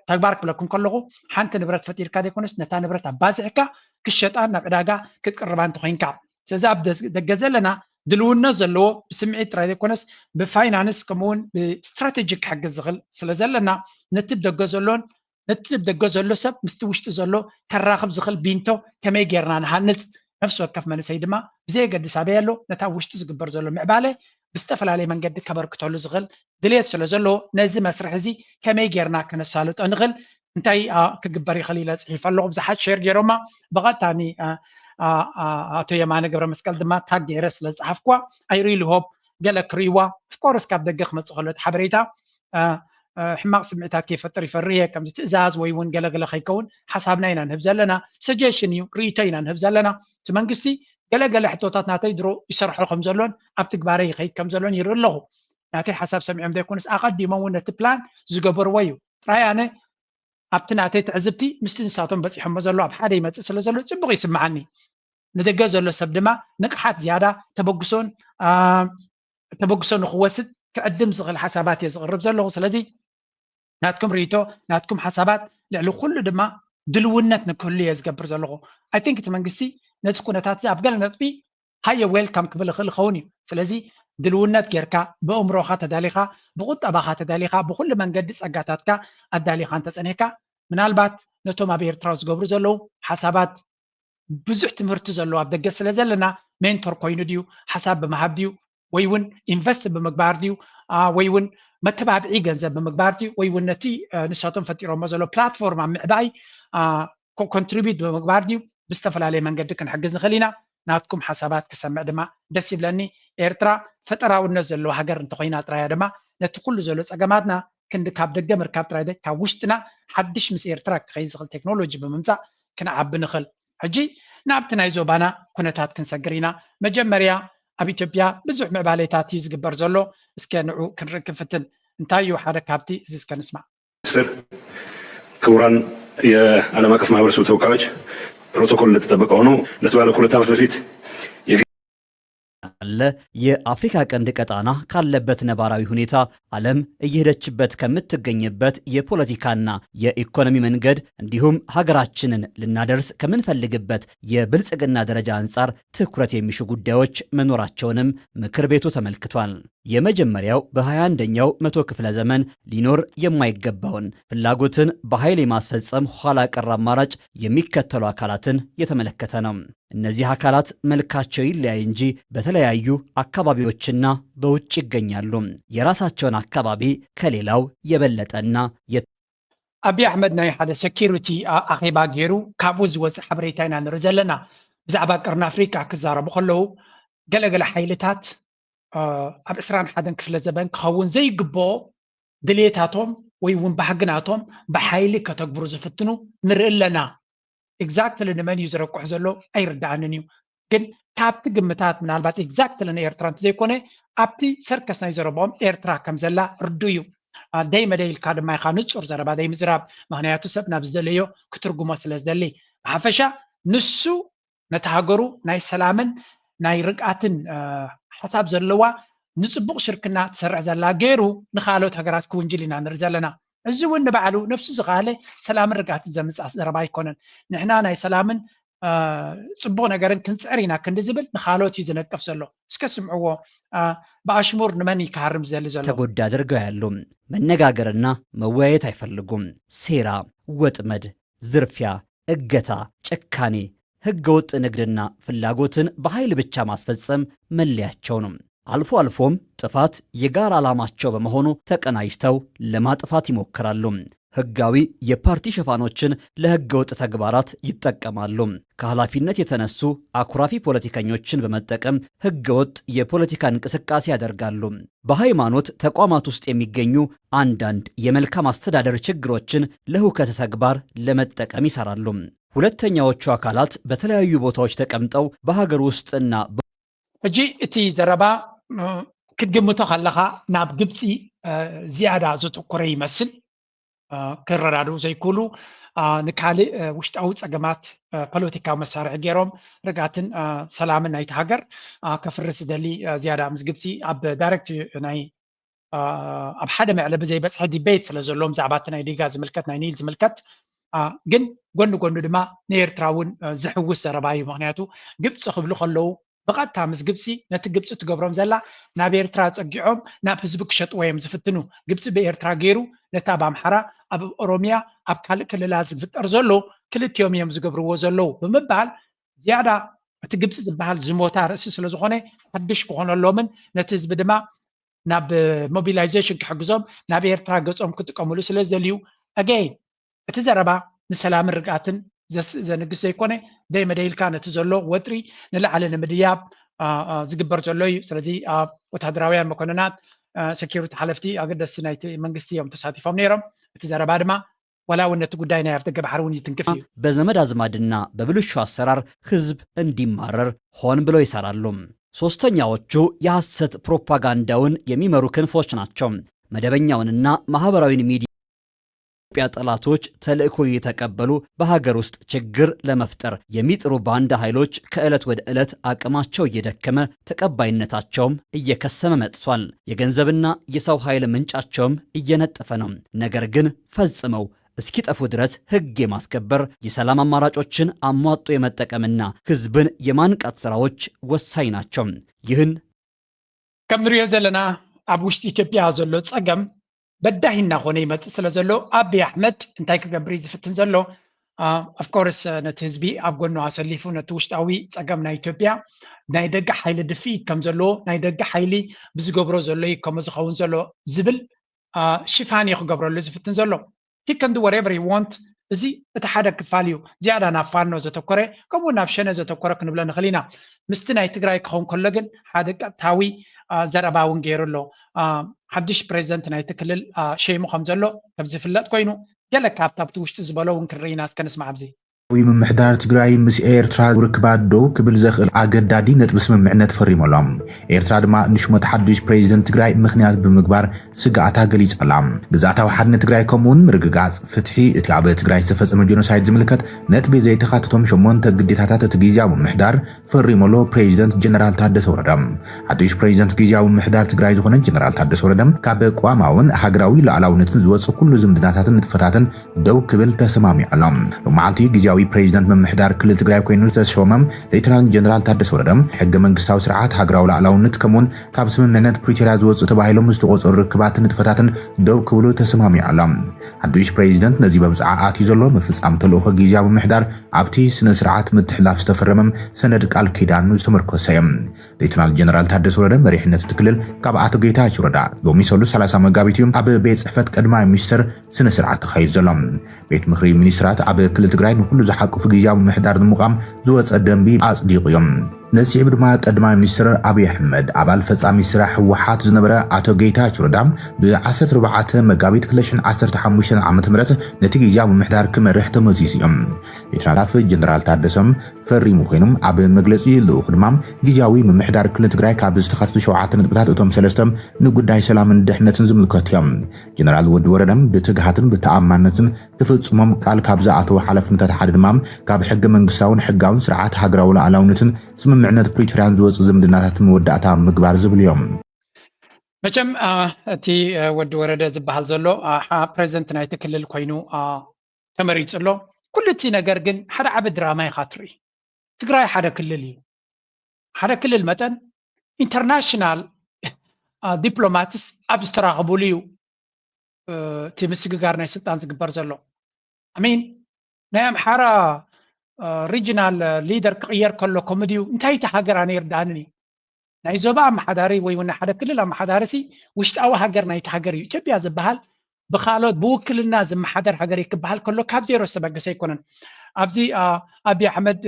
ተግባር ክብለኩም ከለኹ ሓንቲ ንብረት ፈጢርካ ዘይኮነስ ነታ ንብረት ኣባዚሕካ ክሸጣን ናብ ዕዳጋ ክትቅርባ እንተኮይንካ። ስለዚ ኣብ ደገ ዘለና ድልውነት ዘለዎ ብስምዒት ጥራይ ዘይኮነስ ብፋይናንስ ከምኡውን ብስትራቴጂ ክሕግዝ ዝኽእል ስለ ዘለና ነቲ ደገ ዘሎን ነቲ ደገ ዘሎ ሰብ ምስቲ ውሽጢ ዘሎ ከራኽብ ዝኽእል ቢንቶ ከመይ ጌርና ንሃንፅ? ነፍሲ ወከፍ መንእሰይ ድማ ብዘየገድስ ኣበይ ኣሎ ነታ ውሽጢ ዝግበር ዘሎ ምዕባለ ብዝተፈላለየ መንገዲ ከበርክተሉ ዝኽእል ድሌት ስለ ዘሎ ነዚ መስርሕ እዚ ከመይ ጌርና ከነሳልጦ ንኽእል? እንታይ ክግበር ይኽእል ኢለ ፅሒፈ ኣለኹ። ብዙሓት ሼር ገይሮማ ብቐጥታ ኣቶ የማነ ገብረ መስቀል ድማ ታግ ገይረ ስለ ዝፀሓፍኩዋ I really hope ገለ ክርእይዋ። ኦፍኮርስ ካብ ደገ ክመፅእ ከሎ እቲ ሓበሬታ ሕማቕ ስምዒታት ከይፈጥር ይፈርህ እየ። ከምዚ ትእዛዝ ወይ እውን ገለገለ ከይከውን ሓሳብና ኢና ንህብ ዘለና። ሰጀሽን እዩ፣ ርእይቶ ኢና ንህብ ዘለና። እቲ መንግስቲ ገለገለ ሕቶታት ናተይ ድሮ ይሰርሖ ከም ዘሎን ኣብ ትግባረ ይኸይድ ከም ዘሎን ይርኢ ኣለኹ። ናተይ ሓሳብ ሰሚዖም ዘይኮኑስ ኣቐዲሞም እውን ነቲ ፕላን ዝገበርዎ እዩ። ጥራይ ኣነ ኣብቲ ናተይ ትዕዝብቲ ምስቲ ንሳቶም በፂሖሞ ዘሎ ኣብ ሓደ ይመፅእ ስለ ዘሎ ፅቡቕ ይስምዓኒ። ንደገ ዘሎ ሰብ ድማ ንቕሓት ዝያዳ ተበግሶን ተበግሶ ንክወስድ ክዕድም ዝኽእል ሓሳባት እየ ዝቕርብ ዘለኹ። ስለዚ ናትኩም ርእይቶ ናትኩም ሓሳባት ልዕሊ ኩሉ ድማ ድልውነት ንክህሉ እየ ዝገብር ዘለኹ። I think እቲ መንግስቲ ነዚ ኩነታት እዚ ኣብ ገለ ነጥቢ ሃየ ዌልካም ክብል ይኽእል ይኸውን እዩ። ስለዚ ድልውነት ጌርካ ብእምሮኻ ተዳሊኻ ብቁጠባኻ ተዳሊኻ ብኩሉ መንገዲ ጸጋታትካ ኣዳሊኻ እንተጸኒሕካ ምናልባት ነቶም ኣብ ኤርትራ ዝገብሩ ዘለዉ ሓሳባት ብዙሕ ትምህርቲ ዘለዎ ኣብ ደገ ስለ ዘለና ሜንቶር ኮይኑ ድዩ ሓሳብ ብምሃብ ድዩ ወይ እውን ኢንቨስት ብምግባር ድዩ ወይ እውን መተባብዒ ገንዘብ ብምግባር ድዩ ወይ እውን ነቲ ንሳቶም ፈጢሮሞ ዘሎ ፕላትፎርም ኣብ ምዕባይ ኮንትሪቢዩት ብምግባር ድዩ ብዝተፈላለየ መንገዲ ክንሕግዝ ንኽእል ኢና። ናትኩም ሓሳባት ክሰምዕ ድማ ደስ ይብለኒ። ኤርትራ ፈጠራውነት ዘለዎ ሃገር እንተኮይና ጥራያ ድማ ነቲ ኩሉ ዘሎ ጸገማትና ክንዲ ካብ ደገ ምርካብ ጥራይ ካብ ውሽጥና ሓድሽ ምስ ኤርትራ ክኸይድ ዝኽእል ቴክኖሎጂ ብምምፃእ ክንዓቢ ንኽእል። ሕጂ ናብቲ ናይ ዞባና ኩነታት ክንሰግር ኢና። መጀመርያ ኣብ ኢትዮጵያ ብዙሕ ምዕባሌታት እዩ ዝግበር ዘሎ። እስከ ንዑ ክንርኢ ክንፍትን። እንታይ እዩ ሓደ ካብቲ እዚ እስከ ንስማዕ። ሚኒስትር፣ ክቡራን የዓለም አቀፍ ማህበረሰብ ተወካዮች፣ ፕሮቶኮል እንደተጠበቀ ሆኖ ለተባለ ከሁለት ዓመት በፊት አለ። የአፍሪካ ቀንድ ቀጣና ካለበት ነባራዊ ሁኔታ ዓለም እየሄደችበት ከምትገኝበት የፖለቲካና የኢኮኖሚ መንገድ እንዲሁም ሀገራችንን ልናደርስ ከምንፈልግበት የብልጽግና ደረጃ አንጻር ትኩረት የሚሹ ጉዳዮች መኖራቸውንም ምክር ቤቱ ተመልክቷል። የመጀመሪያው በሃያ አንደኛው መቶ ክፍለ ዘመን ሊኖር የማይገባውን ፍላጎትን በኃይል የማስፈጸም ኋላ ቀር አማራጭ የሚከተሉ አካላትን የተመለከተ ነው። እነዚህ አካላት መልካቸው ይለያይ እንጂ በተለያዩ አካባቢዎችና በውጭ ይገኛሉ። የራሳቸውን አካባቢ ከሌላው የበለጠና አብይ አሕመድ ናይ ሓደ ሴኪሪቲ ኣኼባ ገይሩ ካብኡ ዝወፅእ ሓበሬታ ኢና ንርኢ ዘለና። ብዛዕባ ቀርኒ ኣፍሪቃ ክዛረቡ ከለዉ ገለገለ ሓይልታት ኣብ ዕስራን ሓደን ክፍለ ዘበን ክኸውን ዘይግብኦ ድሌታቶም ወይ እውን ባህግናቶም ብሓይሊ ከተግብሩ ዝፍትኑ ንርኢ ኣለና። ኤግዛክትሊ ንመን እዩ ዝረቁሕ ዘሎ ኣይርዳኣንን እዩ። ግን ካብቲ ግምታት ምናልባት ኤግዛክትሊ ንኤርትራ እንተዘይኮነ ኣብቲ ሰርከስ ናይ ዘረብኦም ኤርትራ ከም ዘላ ርዱ እዩ። ደይ መደይ ኢልካ ድማ ኢኻ ንጹር ዘረባ ደይ ምዝራብ፣ ምክንያቱ ሰብ ናብ ዝደለዮ ክትርጉሞ ስለ ዝደሊ። ብሓፈሻ ንሱ ነታ ሃገሩ ናይ ሰላምን ናይ ርግኣትን ሓሳብ ዘለዋ ንፅቡቕ ሽርክና ትሰርሕ ዘላ ገይሩ ንካልኦት ሃገራት ክውንጅል ኢና ንርኢ ዘለና። እዚ እውን ንባዕሉ ነብሱ ዝኸኣለ ሰላምን ርግኣትን ዘምፅእ ዘረባ ኣይኮነን። ንሕና ናይ ሰላምን ፅቡቕ ነገርን ክንፅዕር ኢና ክንዲ ዝብል ንካልኦት እዩ ዝነቅፍ ዘሎ። እስከ ስምዕዎ። ብኣሽሙር ንመን እዩ ክሃርም ዝደሊ ዘሎ? ተጎዳ አድርገው ያሉ መነጋገርና መወያየት አይፈልጉም። ሴራ፣ ወጥመድ፣ ዝርፊያ፣ እገታ፣ ጭካኔ፣ ህገወጥ ንግድና ፍላጎትን በኃይል ብቻ ማስፈጸም መለያቸው ነው። አልፎ አልፎም ጥፋት የጋራ ዓላማቸው በመሆኑ ተቀናጅተው ለማጥፋት ይሞክራሉ። ህጋዊ የፓርቲ ሽፋኖችን ለህገወጥ ተግባራት ይጠቀማሉ። ከኃላፊነት የተነሱ አኩራፊ ፖለቲከኞችን በመጠቀም ህገወጥ የፖለቲካ እንቅስቃሴ ያደርጋሉ። በሃይማኖት ተቋማት ውስጥ የሚገኙ አንዳንድ የመልካም አስተዳደር ችግሮችን ለሁከት ተግባር ለመጠቀም ይሰራሉ። ሁለተኛዎቹ አካላት በተለያዩ ቦታዎች ተቀምጠው በሀገር ውስጥና ሕጂ እቲ ዘረባ ክትግምቶ ከለኻ ናብ ግብፂ ዝያዳ ዘተኮረ ይመስል። ክረዳድኡ ዘይክእሉ፣ ንካልእ ውሽጣዊ ፀገማት ፖለቲካዊ መሳርሒ ገይሮም ርግኣትን ሰላምን ናይቲ ሃገር ከፍርስ ዝደሊ ዝያዳ ምስ ግብፂ ኣብ ዳይሬክት ናይ ኣብ ሓደ መዕለቢ ዘይበፅሐ ዲቤት ስለ ዘለዎም ብዛዕባ እቲ ናይ ዲጋ ዝምልከት ናይ ኒል ዝምልከት ግን ጎኒ ጎኒ ድማ ንኤርትራ እውን ዝሕውስ ዘረባ እዩ። ምክንያቱ ግብፂ ክብሉ ከለዉ ብቐጥታ ምስ ግብፂ ነቲ ግብፂ ትገብሮም ዘላ ናብ ኤርትራ ፀጊዖም ናብ ህዝቢ ክሸጥዎ እዮም ዝፍትኑ። ግብፂ ብኤርትራ ገይሩ ነታ ኣብ ኣምሓራ ኣብ ኦሮሚያ ኣብ ካልእ ክልላት ዝፍጠር ዘሎ ክልቲኦም እዮም ዝገብርዎ ዘለዉ ብምባል ዝያዳ እቲ ግብፂ ዝበሃል ዝሞታ ርእሲ ስለዝኾነ ሓድሽ ክኾነሎምን ነቲ ህዝቢ ድማ ናብ ሞቢላይዜሽን ክሕግዞም ናብ ኤርትራ ገፆም ክጥቀምሉ ስለ ዝደልዩ again እቲ ዘረባ ንሰላምን ርግኣትን ዘንግስ ዘይኮነ ደይ መደይ ኢልካ ነቲ ዘሎ ወጥሪ ንላዕሊ ንምድያብ ዝግበር ዘሎ እዩ። ስለዚ ወታደራውያን መኮንናት፣ ሴኪሪቲ ሓለፍቲ፣ ኣገደስቲ ናይቲ መንግስቲ እዮም ተሳቲፎም ነይሮም። እቲ ዘረባ ድማ ዋላ እውን ነቲ ጉዳይ ናይ ኣፍደገ ባሕሪ እውን ይትንክፍ እዩ። በዘመድ አዝማድና በብልሹ አሰራር ህዝብ እንዲማረር ሆን ብለው ይሰራሉ። ሶስተኛዎቹ የሐሰት ፕሮፓጋንዳውን የሚመሩ ክንፎች ናቸው። መደበኛውንና ማህበራዊን ሚዲያ ኢትዮጵያ ጠላቶች ተልእኮ እየተቀበሉ በሀገር ውስጥ ችግር ለመፍጠር የሚጥሩ ባንዳ ኃይሎች ከዕለት ወደ ዕለት አቅማቸው እየደከመ ተቀባይነታቸውም እየከሰመ መጥቷል። የገንዘብና የሰው ኃይል ምንጫቸውም እየነጠፈ ነው። ነገር ግን ፈጽመው እስኪጠፉ ድረስ ህግ የማስከበር የሰላም አማራጮችን አሟጦ የመጠቀምና ህዝብን የማንቃት ስራዎች ወሳኝ ናቸው። ይህን ከም ንሪኦ ዘለና ኣብ ውሽጢ ኢትዮጵያ ዘሎ ፀገም በዳሂ እናኾነ ይመፅእ ስለ ዘሎ ኣብይ ኣሕመድ እንታይ ክገብር እዩ ዝፍትን ዘሎ? ኦፍኮርስ ነቲ ህዝቢ ኣብ ጎኑ ኣሰሊፉ ነቲ ውሽጣዊ ፀገም ናይ ኢትዮጵያ ናይ ደገ ሓይሊ ድፍኢት ከም ዘለዎ ናይ ደገ ሓይሊ ብዝገብሮ ዘሎ እዩ ከምኡ ዝኸውን ዘሎ ዝብል ሽፋን እዩ ክገብረሉ ዝፍትን ዘሎ። He can do whatever he want። እዚ እቲ ሓደ ክፋል እዩ። ዝያዳ ናብ ፋኖ ዘተኮረ ከምኡ ናብ ሸነ ዘተኮረ ክንብሎ ንኽእል ኢና። ምስቲ ናይ ትግራይ ክኸውን ከሎ ግን ሓደ ቀጥታዊ ዘረባ እውን ገይሩ ኣሎ። ሓድሽ ፕሬዚደንት ናይቲ ክልል ሸይሙ ከም ዘሎ ከም ዝፍለጥ ኮይኑ ገለ ካብቲ ኣብቲ ውሽጢ ዝበሎ እውን ክንርኢ ኢና። እስከ ንስማዕ ኣብዚ ዊ ምምሕዳር ትግራይ ምስ ኤርትራ ርክባት ደው ክብል ዘኽእል ኣገዳዲ ነጥቢ ስምምዕነት ፈሪሞሎም። ኤርትራ ድማ ንሽሞት ሓዱሽ ፕሬዚደንት ትግራይ ምኽንያት ብምግባር ስግኣታ ገሊጻላ። ግዝኣታዊ ሓድነት ትግራይ ከምኡውን ምርግጋጽ ፍትሒ እቲ ኣብ ትግራይ ዝተፈጸመ ጀኖሳይድ ዝምልከት ነጥቢ ዘይተኻተቶም ሸሞንተ ግዴታታት እቲ ግዝያዊ ምምሕዳር ፈሪሞሎ ፕሬዚደንት ጀነራል ታደሰ ወረደ። ሓዱሽ ፕሬዚደንት ግዝያዊ ምምሕዳር ትግራይ ዝኾነ ጀነራል ታደሰ ወረደ ካብ ቅዋማውን ሃገራዊ ሉዓላውነትን ዝወጽእ ኩሉ ዝምድናታትን ንጥፈታትን ደው ክብል ተሰማሚዑ ኣሎ። ሎማዓልቲ ግዝያዊ ፕሬዚደንት ምምሕዳር ክልል ትግራይ ኮይኑ ዝተሾመ ሌተናል ጀነራል ታደሰ ወረደ ሕገ መንግስታዊ ስርዓት፣ ሃገራዊ ሉዓላውነት ከምኡውን ካብ ስምምዕነት ፕሪቶርያ ዝወፁ ተባሂሎም ዝተቆፀሩ ርክባትን ንጥፈታትን ደው ክብሉ ተሰማሚዑ ኣሎ። ሓዱሽ ፕሬዚደንት ነዚ በብፅዓ ኣትዩ ዘሎ ምፍፃም ተልእኾ ግዝያዊ ምምሕዳር ኣብቲ ስነ ስርዓት ምትሕላፍ ዝተፈረመም ሰነድ ቃል ኪዳን ዝተመርኮሰ እዩ። ሌተናል ጀነራል ታደሰ ወረደ መሪሕነት እቲ ክልል ካብ ኣቶ ጌታቸው ረዳ ሎሚ ሰሉስ ሰላሳ መጋቢት እዩ ኣብ ቤት ፅሕፈት ቀዳማይ ሚኒስትር ስነ ስርዓት ተኻይዱ ዘሎ። ቤት ምኽሪ ሚኒስትራት ኣብ ክልል ትግራይ ንኩሉ ዝሓቁፍ ግዝያዊ ምምሕዳር ንምቋም ዝወፀ ደንቢ ኣፅዲቑ እዮም። ነፂቡ ድማ ቀዳማይ ሚኒስትር ኣብይ ኣሕመድ ኣባል ፈፃሚ ስራሕ ህወሓት ዝነበረ ኣቶ ጌታቸው ረዳ ብ ዓሰርተ ኣርባዕተ መጋቢት ክልተ ሽሕን ዓሰርተ ሓሙሽተን ዓመተ ምህረት ነቲ ግዝያዊ ምምሕዳር ክመርሕ ተመዚዙ እዩ። ሌተናል ስታፍ ጀነራል ታደሰ ፈሪሙ ኮይኑ ኣብ መግለፂ ልኡኹ ድማ ግዝያዊ ምምሕዳር ክልል ትግራይ ካብ ዝተኻተቱ ሸውዓተ ነጥብታት እቶም ሰለስተ ንጉዳይ ሰላምን ድሕነትን ዝምልከቱ እዮም። ጀነራል ወዲ ወረደ ብትግሃትን ብተኣማንነትን ክፍፅሞም ቃል ካብ ዝኣተዉ ሓላፍነታት ሓደ ድማ ካብ ሕገ መንግስታውን ሕጋውን ስርዓት ሃገራዊ ሉዓላውነትን ስምምዕነት ፕሪቶርያን ዝወፁ ዝምድናታት መወዳእታ ምግባር ዝብል እዮም። መቸም እቲ ወዲ ወረደ ዝበሃል ዘሎ ፕሬዚደንት ናይቲ ክልል ኮይኑ ተመሪፁ ኣሎ። ኩሉ እቲ ነገር ግን ሓደ ዓቢ ድራማ ኢኻ ትርኢ። ትግራይ ሓደ ክልል እዩ። ሓደ ክልል መጠን ኢንተርናሽናል ዲፕሎማትስ ኣብ ዝተራኸቡሉ እዩ እቲ ምስግጋር ናይ ስልጣን ዝግበር ዘሎ። ኣሚን ናይ ኣምሓራ ሪጅናል ሊደር ክቕየር ከሎ ከምኡ ድዩ? እንታይ እቲ ሃገር ኣነ ይርዳእንን እዩ። ናይ ዞባ ኣመሓዳሪ ወይ እውን ናይ ሓደ ክልል ኣመሓዳሪ ሲ ውሽጣዊ ሃገር ናይቲ ሃገር እዩ። ኢትዮጵያ ዝበሃል ብካሎት ብውክልና ዝመሓደር ሃገር እዩ ክበሃል ከሎ ካብ ዜሮ ዝተበገሰ ኣይኮነን። ኣብዚ ኣቢ ኣሕመድ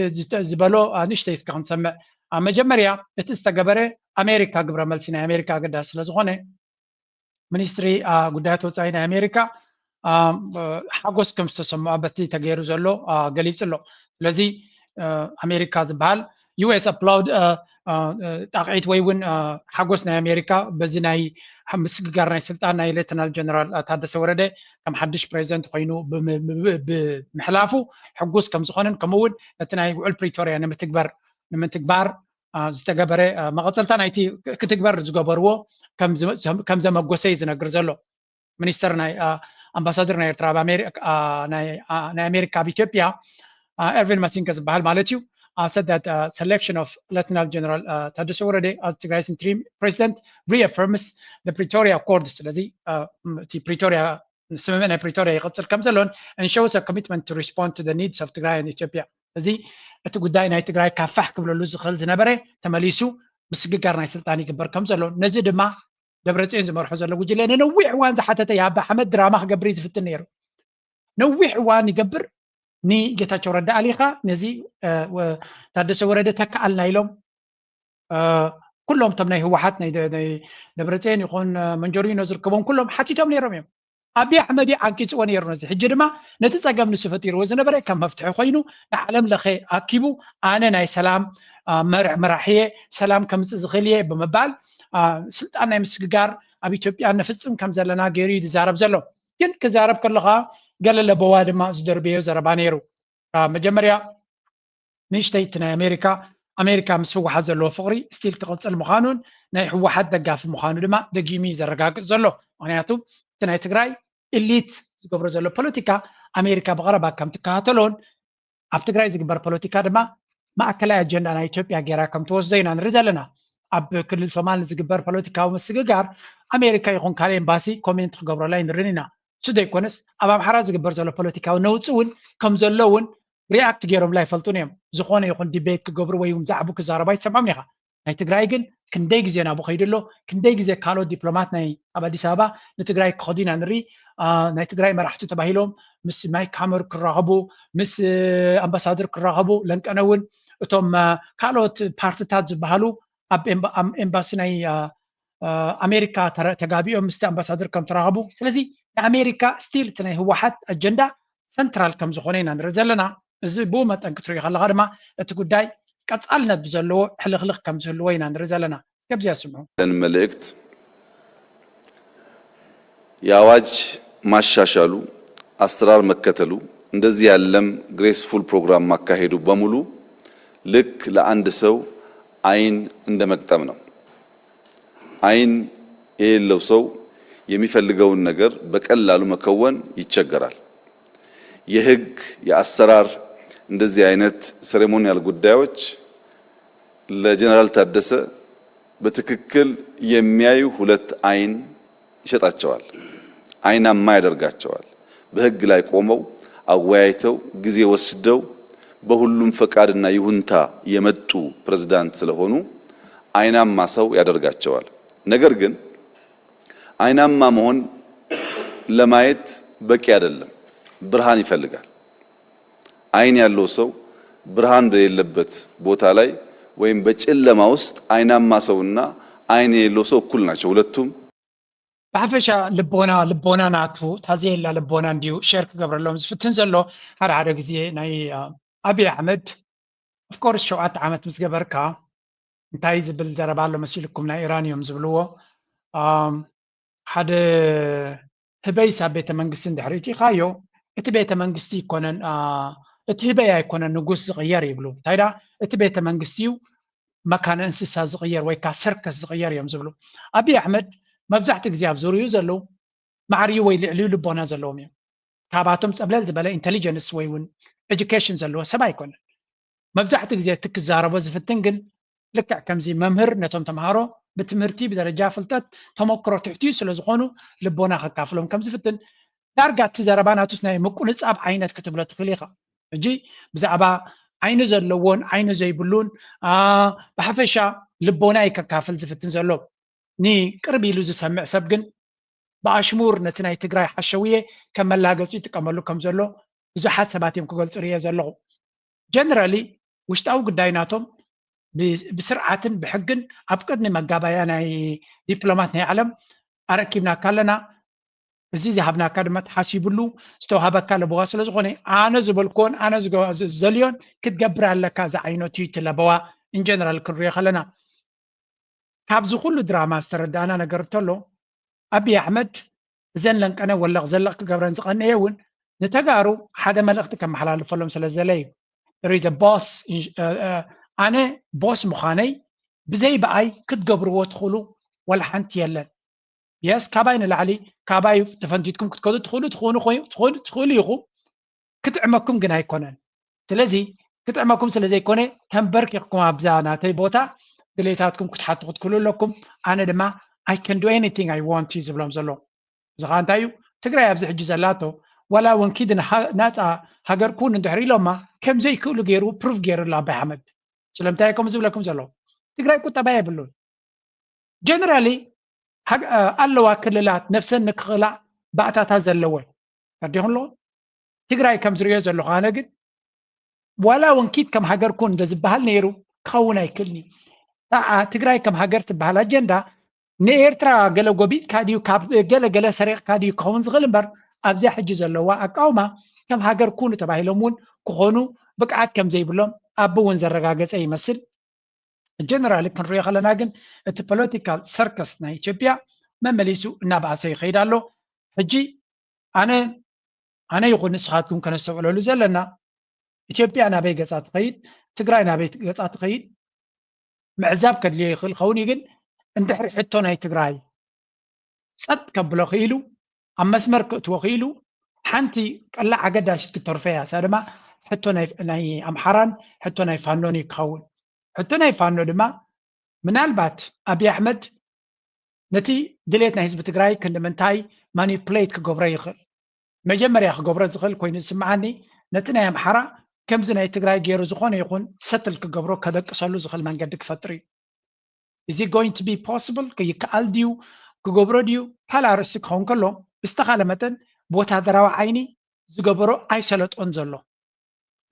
ዝበሎ ንእሽተይ እስከ ክንሰምዕ። ኣብ መጀመርያ እቲ ዝተገበረ ኣሜሪካ ግብረ መልሲ ናይ ኣሜሪካ ኣገዳሲ ስለዝኾነ ሚኒስትሪ ጉዳያት ወፃኢ ናይ ኣሜሪካ ሓጎስ ከም ዝተሰምዖ በቲ ተገይሩ ዘሎ ገሊፁ ኣሎ። ስለዚ ኣሜሪካ ዝበሃል ዩኤስ ኣፕላውድ ጣቕዒት ወይ እውን ሓጎስ ናይ ኣሜሪካ በዚ ናይ ምስግጋር ናይ ስልጣን ናይ ሌተናል ጀነራል ታደሰ ወረደ ከም ሓድሽ ፕሬዚደንት ኮይኑ ብምሕላፉ ሕጉስ ከም ዝኾነን ከምኡ እውን ነቲ ናይ ውዕል ፕሪቶርያ ንምትግበር ንምትግባር ዝተገበረ መቐፀልታ ናይቲ ክትግበር ዝገበርዎ ከም ዘመጎሰ እዩ ዝነግር ዘሎ። ሚኒስተር ናይ ኣምባሳደር ናይ ኤርትራ ናይ ኣሜሪካ ኣብ ኢትዮጵያ ኤርቪን ማሲንገ ዝበሃል ማለት እዩ said that selection of Lieutenant General ታደሰ ወረደ as Tigray's interim president reaffirms the Pretoria Accords። ስለዚ እቲ ፕሪቶሪያ ስምምዕ ናይ ፕሪቶሪያ ይቕፅል ከም ዘሎን and shows a commitment to respond to the needs of Tigray and Ethiopia። እዚ እቲ ጉዳይ ናይ ትግራይ ካብ ፋሕ ክብለሉ ዝኽእል ዝነበረ ተመሊሱ ምስግጋር ናይ ስልጣን ይግበር ከም ዘሎ ነዚ ድማ ደብረፅዮን ዝመርሖ ዘሎ ጉጅለ ንነዊሕ እዋን ዝሓተተ የኣቢ ኣሕመድ ድራማ ክገብር እዩ ዝፍትን ነይሩ። ነዊሕ እዋን ይገብር ንጌታቸው ረዳ ኣሊኻ ነዚ ታደሰ ወረደ ተካኣልና ኢሎም ኩሎም እቶም ናይ ህወሓት ናይ ደብረፅዮን ይኹን መንጀሪኖ ዝርከቦም ኩሎም ሓቲቶም ነይሮም እዮም። ኣቢ ኣሕመድ እዩ ዓንቂፅዎ ነይሩ ነዚ። ሕጂ ድማ ነቲ ፀገም ንሱ ፈጢርዎ ዝነበረ ከም መፍትሒ ኮይኑ ንዓለም ለኸ ኣኪቡ ኣነ ናይ ሰላም መራሒ እየ፣ ሰላም ከምፅእ ዝኽእል እየ ብምባል ስልጣን ናይ ምስግጋር ኣብ ኢትዮጵያ ንፍፅም ከም ዘለና ገይሩ እዩ ዝዛረብ ዘሎ። ግን ክዛረብ ከሎ ከዓ ገለ ለበዋ ድማ ዝደርበዮ ዘረባ ነይሩ። መጀመርያ ንእሽተይ እቲ ናይ ኣሜሪካ ኣሜሪካ ምስ ህወሓት ዘለዎ ፍቕሪ ስቲል ክቕፅል ምዃኑን ናይ ህወሓት ደጋፊ ምዃኑ ድማ ደጊሙ እዩ ዘረጋግፅ ዘሎ። ምክንያቱ እቲ ናይ ትግራይ ኢሊት ዝገብሮ ዘሎ ፖለቲካ ኣሜሪካ ብቐረባ ከም ትከታተሎን ኣብ ትግራይ ዝግበር ፖለቲካ ድማ ማእከላይ ኣጀንዳ ናይ ኢትዮጵያ ገይራ ከም ትወስዶ ኢና ንርኢ ዘለና። ኣብ ክልል ሶማል ንዝግበር ፖለቲካዊ ምስግጋር ኣሜሪካ ይኹን ካልእ ኤምባሲ ኮሜንት ክገብረላ ኣይንርእን ኢና። እሱ ዘይኮነስ ኣብ ኣምሓራ ዝግበር ዘሎ ፖለቲካዊ ነውፂ እውን ከም ዘሎ እውን ሪኣክት ገይሮምላ ኣይፈልጡን እዮም። ዝኾነ ይኹን ዲቤት ክገብሩ ወይ እውን ዛዕቡ ክዛረቡ ኣይትሰምዖም ኢኻ። ናይ ትግራይ ግን ክንደይ ግዜ ናብኡ ከይዱ ኣሎ፣ ክንደይ ግዜ ካልኦት ዲፕሎማት ናይ ኣብ ኣዲስ ኣበባ ንትግራይ ክኸዱ ኢና ንርኢ። ናይ ትግራይ መራሕቲ ተባሂሎም ምስ ማይክ ሃመር ክራኸቡ፣ ምስ ኣምባሳደር ክራኸቡ፣ ለንቀነ እውን እቶም ካልኦት ፓርትታት ዝበሃሉ ኣብ ኤምባሲ ናይ ኣሜሪካ ተጋቢኦም ምስቲ ኣምባሳደር ከም ተራኸቡ። ስለዚ ንኣሜሪካ ስቲል እቲ ናይ ህወሓት ኣጀንዳ ሰንትራል ከም ዝኾነ ኢና ንርኢ ዘለና። እዚ ብኡ መጠን ክትሪኦ ከለኻ ድማ እቲ ጉዳይ ቀፃልነት ብዘለዎ ሕልኽልኽ ከም ዝህልዎ ኢና ንርኢ ዘለና። እስከ ብዚኣ ስምዑ። ለን መልእክት የአዋጅ ማሻሻሉ፣ አሰራር መከተሉ፣ እንደዚህ ያለም ግሬስፉል ፕሮግራም ማካሄዱ በሙሉ ልክ ለአንድ ሰው አይን እንደ መግጠም ነው። አይን የሌለው ሰው የሚፈልገውን ነገር በቀላሉ መከወን ይቸገራል። የህግ፣ የአሰራር እንደዚህ አይነት ሴሬሞኒያል ጉዳዮች ለጀነራል ታደሰ በትክክል የሚያዩ ሁለት አይን ይሰጣቸዋል፣ አይናማ ያደርጋቸዋል። በህግ ላይ ቆመው አወያይተው ጊዜ ወስደው በሁሉም ፈቃድና ይሁንታ የመጡ ፕሬዝዳንት ስለሆኑ አይናማ ሰው ያደርጋቸዋል። ነገር ግን አይናማ መሆን ለማየት በቂ አይደለም፣ ብርሃን ይፈልጋል። አይን ያለው ሰው ብርሃን በሌለበት ቦታ ላይ ወይም በጨለማ ውስጥ አይናማ ሰውና አይን የሌለው ሰው እኩል ናቸው። ሁለቱም ብሓፈሻ ልቦና ልቦና ናቱ ታዘየላ ልቦና እንዲዩ ሸር ክገብረሎም ዝፍትን ዘሎ። ሓደ ሓደ ግዜ ናይ ኣብይ ኣሕመድ ኦፍኮርስ ሸውዓተ ዓመት ምስ ገበርካ እንታይ ዝብል ዘረባ ኣሎ መሲልኩም ናይ ኢራን እዮም ዝብልዎ። ሓደ ህበይ ሳብ ቤተ መንግስቲ እንድሕሪ እቲኻዮ እቲ ቤተ መንግስቲ ይኮነን እቲ ህበይ ኣይኮነን ንጉስ ዝቕየር ይብሉ። እንታይ ዳ እቲ ቤተ መንግስቲ እዩ መካነ እንስሳ ዝቕየር ወይ ከዓ ሰርከስ ዝቕየር እዮም ዝብሉ። ኣብይ ኣሕመድ መብዛሕትኡ ግዜ ኣብ ዙርዩ ዘለዉ ማዕርዩ ወይ ልዕልዩ ልቦና ዘለዎም እዮም። ካባቶም ፀብለል ዝበለ ኢንቴሊጀንስ ወይ እውን ኤጁኬሽን ዘለዎ ሰብ ኣይኮነን። መብዛሕትኡ ግዜ እቲ ክዛረቦ ዝፍትን ግን ልክዕ ከምዚ መምህር ነቶም ተምሃሮ ብትምህርቲ ብደረጃ ፍልጠት ተመክሮ ትሕትዩ ስለ ዝኾኑ ልቦና ከካፍሎም ከም ዝፍትን ዳርጋ እቲ ዘረባ ናቱስ ናይ ምቁንጻብ ዓይነት ክትብሎ ትኽእል ኢኻ። ሕጂ ብዛዕባ ዓይኒ ዘለዎን ዓይኒ ዘይብሉን ብሓፈሻ ልቦና እዩ ከካፍል ዝፍትን ዘሎ። ንቅርብ ኢሉ ዝሰምዕ ሰብ ግን ብኣሽሙር ነቲ ናይ ትግራይ ሓሸውየ ከም መላገፂ ይጥቀመሉ ከም ዘሎ ብዙሓት ሰባት እዮም ክገልፁ ርየ ዘለኹ። ጀነራሊ ውሽጣዊ ጉዳይ ናቶም ብስርዓትን ብሕግን ኣብ ቅድሚ መጋባያ ናይ ዲፕሎማት ናይ ዓለም ኣረኪብናካ ኣለና። እዚ ዝሃብናካ ድማ ተሓሲብሉ ዝተዋሃበካ ለበዋ ስለ ዝኾነ ኣነ ዝበልክዎን ኣነ ዝዘልዮን ክትገብር ኣለካ። እዚ ዓይነት እዩ እቲ ለበዋ ኢንጀነራል ክንሪኦ ከለና። ካብዚ ኩሉ ድራማ ዝተረዳእና ነገር እንተሎ ኣብይ ኣሕመድ እዘን ለንቀነ ወለቕ ዘለቕ ክገብረን ዝቐነየ እውን ንተጋሩ ሓደ መልእኽቲ ከመሓላልፈሎም ስለ ዝደለ እዩ። There is a boss. ኣነ ቦስ ምዃነይ ብዘይ ብኣይ ክትገብርዎ ትኽእሉ ወላ ሓንቲ የለን። የስ ካባይ ንላዕሊ ካባይ ተፈንቲትኩም ክትከዱ ትኽእሉ ትኾኑ ትኽእሉ ኢኹም። ክጥዕመኩም ግን ኣይኮነን። ስለዚ ክጥዕመኩም ስለ ዘይኮነ ተንበርኪኽኩም ኣብዛ ናተይ ቦታ ድሌታትኩም ክትሓቱ ክትክእሉ ኣለኩም። ኣነ ድማ I can do anything I want እዩ ዝብሎም ዘሎ። እዚ ከዓ እንታይ እዩ? ትግራይ ኣብዚ ሕጂ ዘላቶ ዋላ እውን ኪድ ናፃ ሃገር ኩን እንድሕር ኢሎማ ከም ዘይክእሉ ገይሩ ፕሩፍ ገይሩ ኣሎ ኣባይ ሓመድ። ስለምንታይ ከም ዝብለኩም ዘሎ ትግራይ ቁጠባ የብሉን። ጀነራሊ ኣለዋ ክልላት ነፍሰን ንክኽእላ ባእታታት ዘለወ ኣዲኹም ኣለዎ። ትግራይ ከም ዝሪኦ ዘለኹ ኣነ ግን ዋላ እውን ኪድ ከም ሃገር ኩን እንደ ዝበሃል ነይሩ ክኸውን ኣይክእልን እዩ። ትግራይ ከም ሃገር ትበሃል ኣጀንዳ ንኤርትራ ገለ ጎቢጥካ ድዩ ካብ ገለ ገለ ሰሪቕካ ድዩ ክኸውን ዝኽእል እምበር ኣብዚኣ ሕጂ ዘለዋ ኣቃውማ ከም ሃገር ኩኑ ተባሂሎም እውን ክኾኑ ብቅዓት ከም ዘይብሎም ኣቢ እውን ዘረጋገፀ ይመስል። ጀነራሊ ክንሪኦ ከለና ግን እቲ ፖለቲካል ሰርከስ ናይ ኢትዮጵያ መመሊሱ እናበኣሰ ይኸይድ ኣሎ። ሕጂ ኣነ ኣነ ይኹን ንስኻትኩም ከነስተውዕለሉ ዘለና ኢትዮጵያ ናበይ ገፃ ትኸይድ፣ ትግራይ ናበይ ገፃ ትኸይድ ምዕዛብ ከድልዮ ይኽእል ኸውን እዩ። ግን እንድሕሪ ሕቶ ናይ ትግራይ ፀጥ ከብሎ ክኢሉ ኣብ መስመር ክእትዎ ክኢሉ ሓንቲ ቀላዕ ኣገዳሲት ክትተርፎ እያ። እሳ ድማ ሕቶ ናይ ኣምሓራን ሕቶ ናይ ፋኖን እዩ ክኸውን። ሕቶ ናይ ፋኖ ድማ ምናልባት ኣብይ ኣሕመድ ነቲ ድሌት ናይ ህዝቢ ትግራይ ክንዲ ምንታይ ማኒፕሌት ክገብሮ ይኽእል? መጀመርያ ክገብሮ ዝኽእል ኮይኑ ዝስምዓኒ ነቲ ናይ ኣምሓራ ከምዚ ናይ ትግራይ ገይሩ ዝኾነ ይኹን ሰትል ክገብሮ ከደቅሰሉ ዝኽእል መንገዲ ክፈጥር እዩ። Is it going to be possible? ይከኣል ድዩ? ክገብሮ ድዩ? ካልእ ኣርእስቲ ክኸውን ከሎ ብዝተኻለ መጠን ብወታደራዊ ዓይኒ ዝገበሮ ኣይሰለጦን ዘሎ።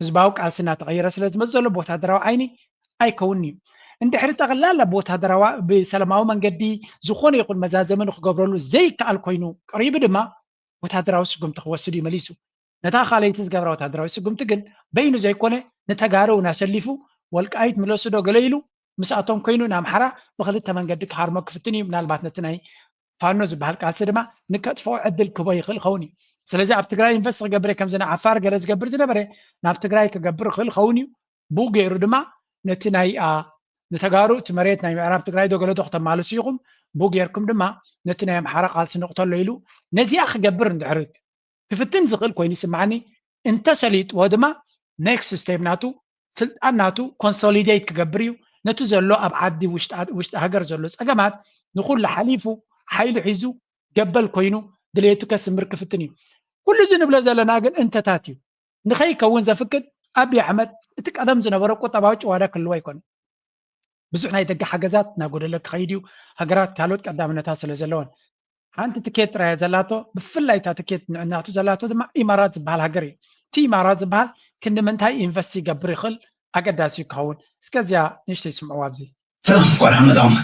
ህዝባዊ ቃልሲ እናተቐየረ ስለ ዝመፅ ዘሎ ብወታደራዊ ዓይኒ ኣይከውን እዩ። እንድሕሪ ጠቕላላ ብወታደራዊ ብሰላማዊ መንገዲ ዝኾነ ይኹን መዛዘሚ ንክገብረሉ ዘይከኣል ኮይኑ ቀሪቡ ድማ ወታደራዊ ስጉምቲ ክወስድ እዩ መሊሱ። ነታ ካልኣይቲ ዝገብራ ወታደራዊ ስጉምቲ ግን በይኑ ዘይኮነ ንተጋሩ እውን ኣሰሊፉ ወልቃይት ምለሱ ዶ ገለ ኢሉ ምስኣቶም ኮይኑ ንኣምሓራ ብክልተ መንገዲ ክሃርሞ ክፍትን እዩ። ምናልባት ነቲ ናይ ፋኖ ዝበሃል ቃልሲ ድማ ንከጥፍኦ ዕድል ክቦ ይኽእል ኸውን እዩ። ስለዚ ኣብ ትግራይ ኢንቨስት ክገብር ከምዚ ንዓፋር ገለ ዝገብር ዝነበረ ናብ ትግራይ ክገብር ይኽእል ኸውን እዩ። ብኡ ገይሩ ድማ ነቲ ናይ ንተጋሩ እቲ መሬት ናይ ምዕራብ ትግራይ ዶ ገለዶ ክተማልሱ ኢኹም። ብኡ ገይርኩም ድማ ነቲ ናይ ኣምሓራ ቃልሲ ንቕተሎ ኢሉ ነዚኣ ክገብር እንድሕር ክፍትን ዝኽእል ኮይኑ ይስምዓኒ። እንተሰሊጥዎ ድማ ኔክስት ስቴፕ ናቱ ስልጣን ናቱ ኮንሶሊዴት ክገብር እዩ። ነቲ ዘሎ ኣብ ዓዲ ውሽጢ ሃገር ዘሎ ፀገማት ንኩሉ ሓሊፉ ሓይሉ ሒዙ ገበል ኮይኑ ድሌቱ ከስምር ክፍትን እዩ። ኩሉ እዚ ንብሎ ዘለና ግን እንተታት እዩ። ንኸይከውን ዘፍቅድ ኣብይ ኣሕመድ እቲ ቀደም ዝነበረ ቁጠባዊ ጭዋዳ ክህልዎ ኣይኮነን። ብዙሕ ናይ ደገ ሓገዛት እናጎደለ ክኸይድ እዩ። ሃገራት ካልኦት ቀዳምነታት ስለ ዘለወን ሓንቲ ትኬት ጥራይ ዘላቶ ብፍላይ እታ ትኬት ንዕናቱ ዘላቶ ድማ ኢማራት ዝበሃል ሃገር እዩ። እቲ ኢማራት ዝበሃል ክንዲ ምንታይ ኢንቨስት ይገብር ይኽእል ኣገዳሲ እዩ ክኸውን። እስከ እዚኣ ንእሽተይ ስምዕዋ ኣብዚ። ሰላም፣ እንኳዕ ደሓን መጻኹም።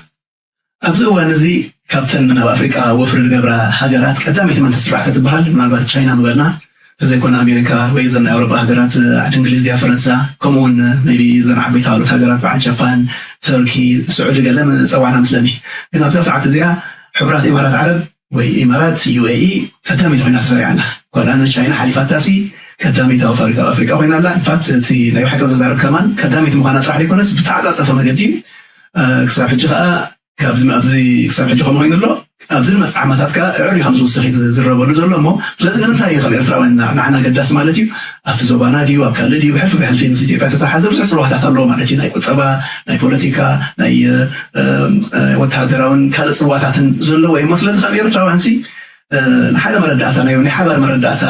ኣብዚ እዋን እዚ ካብተን ናብ ኣፍሪቃ ወፍሪ ዝገብራ ሃገራት ቀዳመይቲ መንግስቲ ስርዓተ ትበሃል፣ ምናልባት ቻይና ምበልና፣ ተዘይኮነ ኣሜሪካ ወይ እዘን ናይ ኣውሮጳ ሃገራት፣ ዓዲ እንግሊዝ ድያ፣ ፈረንሳ፣ ከምኡ እውን maybe እዘን ዓበይቲ ካልኦት ሃገራት በዓል ጃፓን፣ ተርኪ፣ ስዑዲ ገለ ምጸዋዕና ምስለኒ። ግን ኣብዛ ሰዓት እዚኣ ሕቡራት ኢማራት ዓረብ ወይ ኢማራት፣ ዩ ኤ ኢ፣ ቀዳመይቲ ኮይና ተሰሪዓ ኣላ። እኳ ደኣ ንቻይና ሓሊፋታሲ ቀዳመይቲ ኣብ ኣፍሪቃ፣ ኣብ ኣፍሪቃ ኮይና ኣላ። ኢንፋክት እቲ ናይ ብሓቂ ዝዛረብ ከማን ቀዳመይቲ ምዃና ጥራሕ ዘይኮነስ ብተዓጻጸፈ መገዲ፣ እ፣ ክሳብ ሕጂ ከኣ ካብዚ ኣብዚ ክሳብ ሕጂ ከምኡ ኮይኑ ኣሎ። ኣብዚ ዝመጽእ ዓመታት ከኣ ዕዕር እዩ ከም ዝውስኽ እዩ ዝረበሉ ዘሎ እሞ፣ ስለዚ ንምንታይ እዩ ከም ኤርትራውያን ንዓና ኣገዳሲ ማለት እዩ? ኣብቲ ዞባና ድዩ ኣብ ካልእ ድዩ ብሕልፊ ብሕልፊ ምስ ኢትዮጵያ ተተሓዘ ብዙሕ ጽልዋታት ኣለዎ ማለት እዩ። ናይ ቁጠባ፣ ናይ ፖለቲካ፣ ናይ፣ እ፣ እ፣ ወተሃደራውን ካልእ ጽልዋታትን ዘለዎ እዩ እሞ፣ ስለዚ ከም ኤርትራውያን ሲ፣ እ፣ ንሓደ መረዳእታ ናይ ናይ ሓባር መረዳእታ፣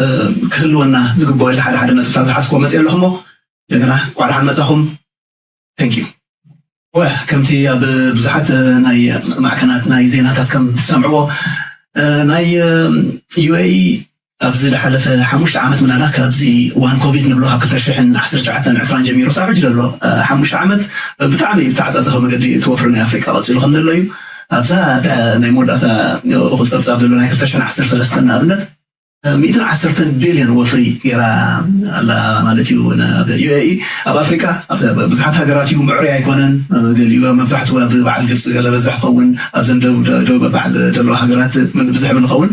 እ፣ ክህልወና ዝግብኦ ኢለ ሓደ ሓደ ነጥብታት ዝሓዝክዎ መጽእ ኣለኹ እሞ፣ እንደገና እንኳዕ ደሓን መጻኹም። Thank you። ወ ከምቲ ኣብ ብዙሓት ናይ ማዕከናት ናይ ዜናታት ከም ትሰምዕዎ፣ እ፣ ናይ፣ እ፣ ዩ ኤ ኢ ኣብዚ ዝሓለፈ ሓሙሽተ ዓመት ምናልባት ካብዚ እዋን ኮቪድ ንብሎ ካብ ክልተ ሽሕን ዓሰርተ ትሽዓተን ዕስራን ጀሚሩ ሳብ ሕጂ ዘሎ፣ እ፣ ሓሙሽተ ዓመት ብጣዕሚ ብተዓጻጸፈ መገዲ እቲ ወፍሪ ናይ ኣፍሪቃ ቀጺሉ ከም ዘሎ እዩ። ኣብዛ ዳ-፣ ናይ መወዳእታ እኹል ጸብጻብ ዘሎ ናይ ክልተ ሽሕን ዓሰርተ ሰለስተን ንኣብነት፣ ሚእትን ዓሰርተን ቢልዮን ወፍሪ ገይራ ኣላ ማለት እዩ። ናብ ዩ ኤ ኢ ኣብ ኣፍሪቃ ኣብ ብዙሓት ሃገራት እዩ፣ ምዕሩይ ኣይኮነን። ገሊኡ ኣብ መብዛሕትኡ ኣብ በዓል ግብፂ ገለ በዝሕ ክኸውን፣ ኣብዘን ደቡብ፣ ደቡብ በዓል ዘለዋ ሃገራት ምን ብዝሕ ብል ይኸውን።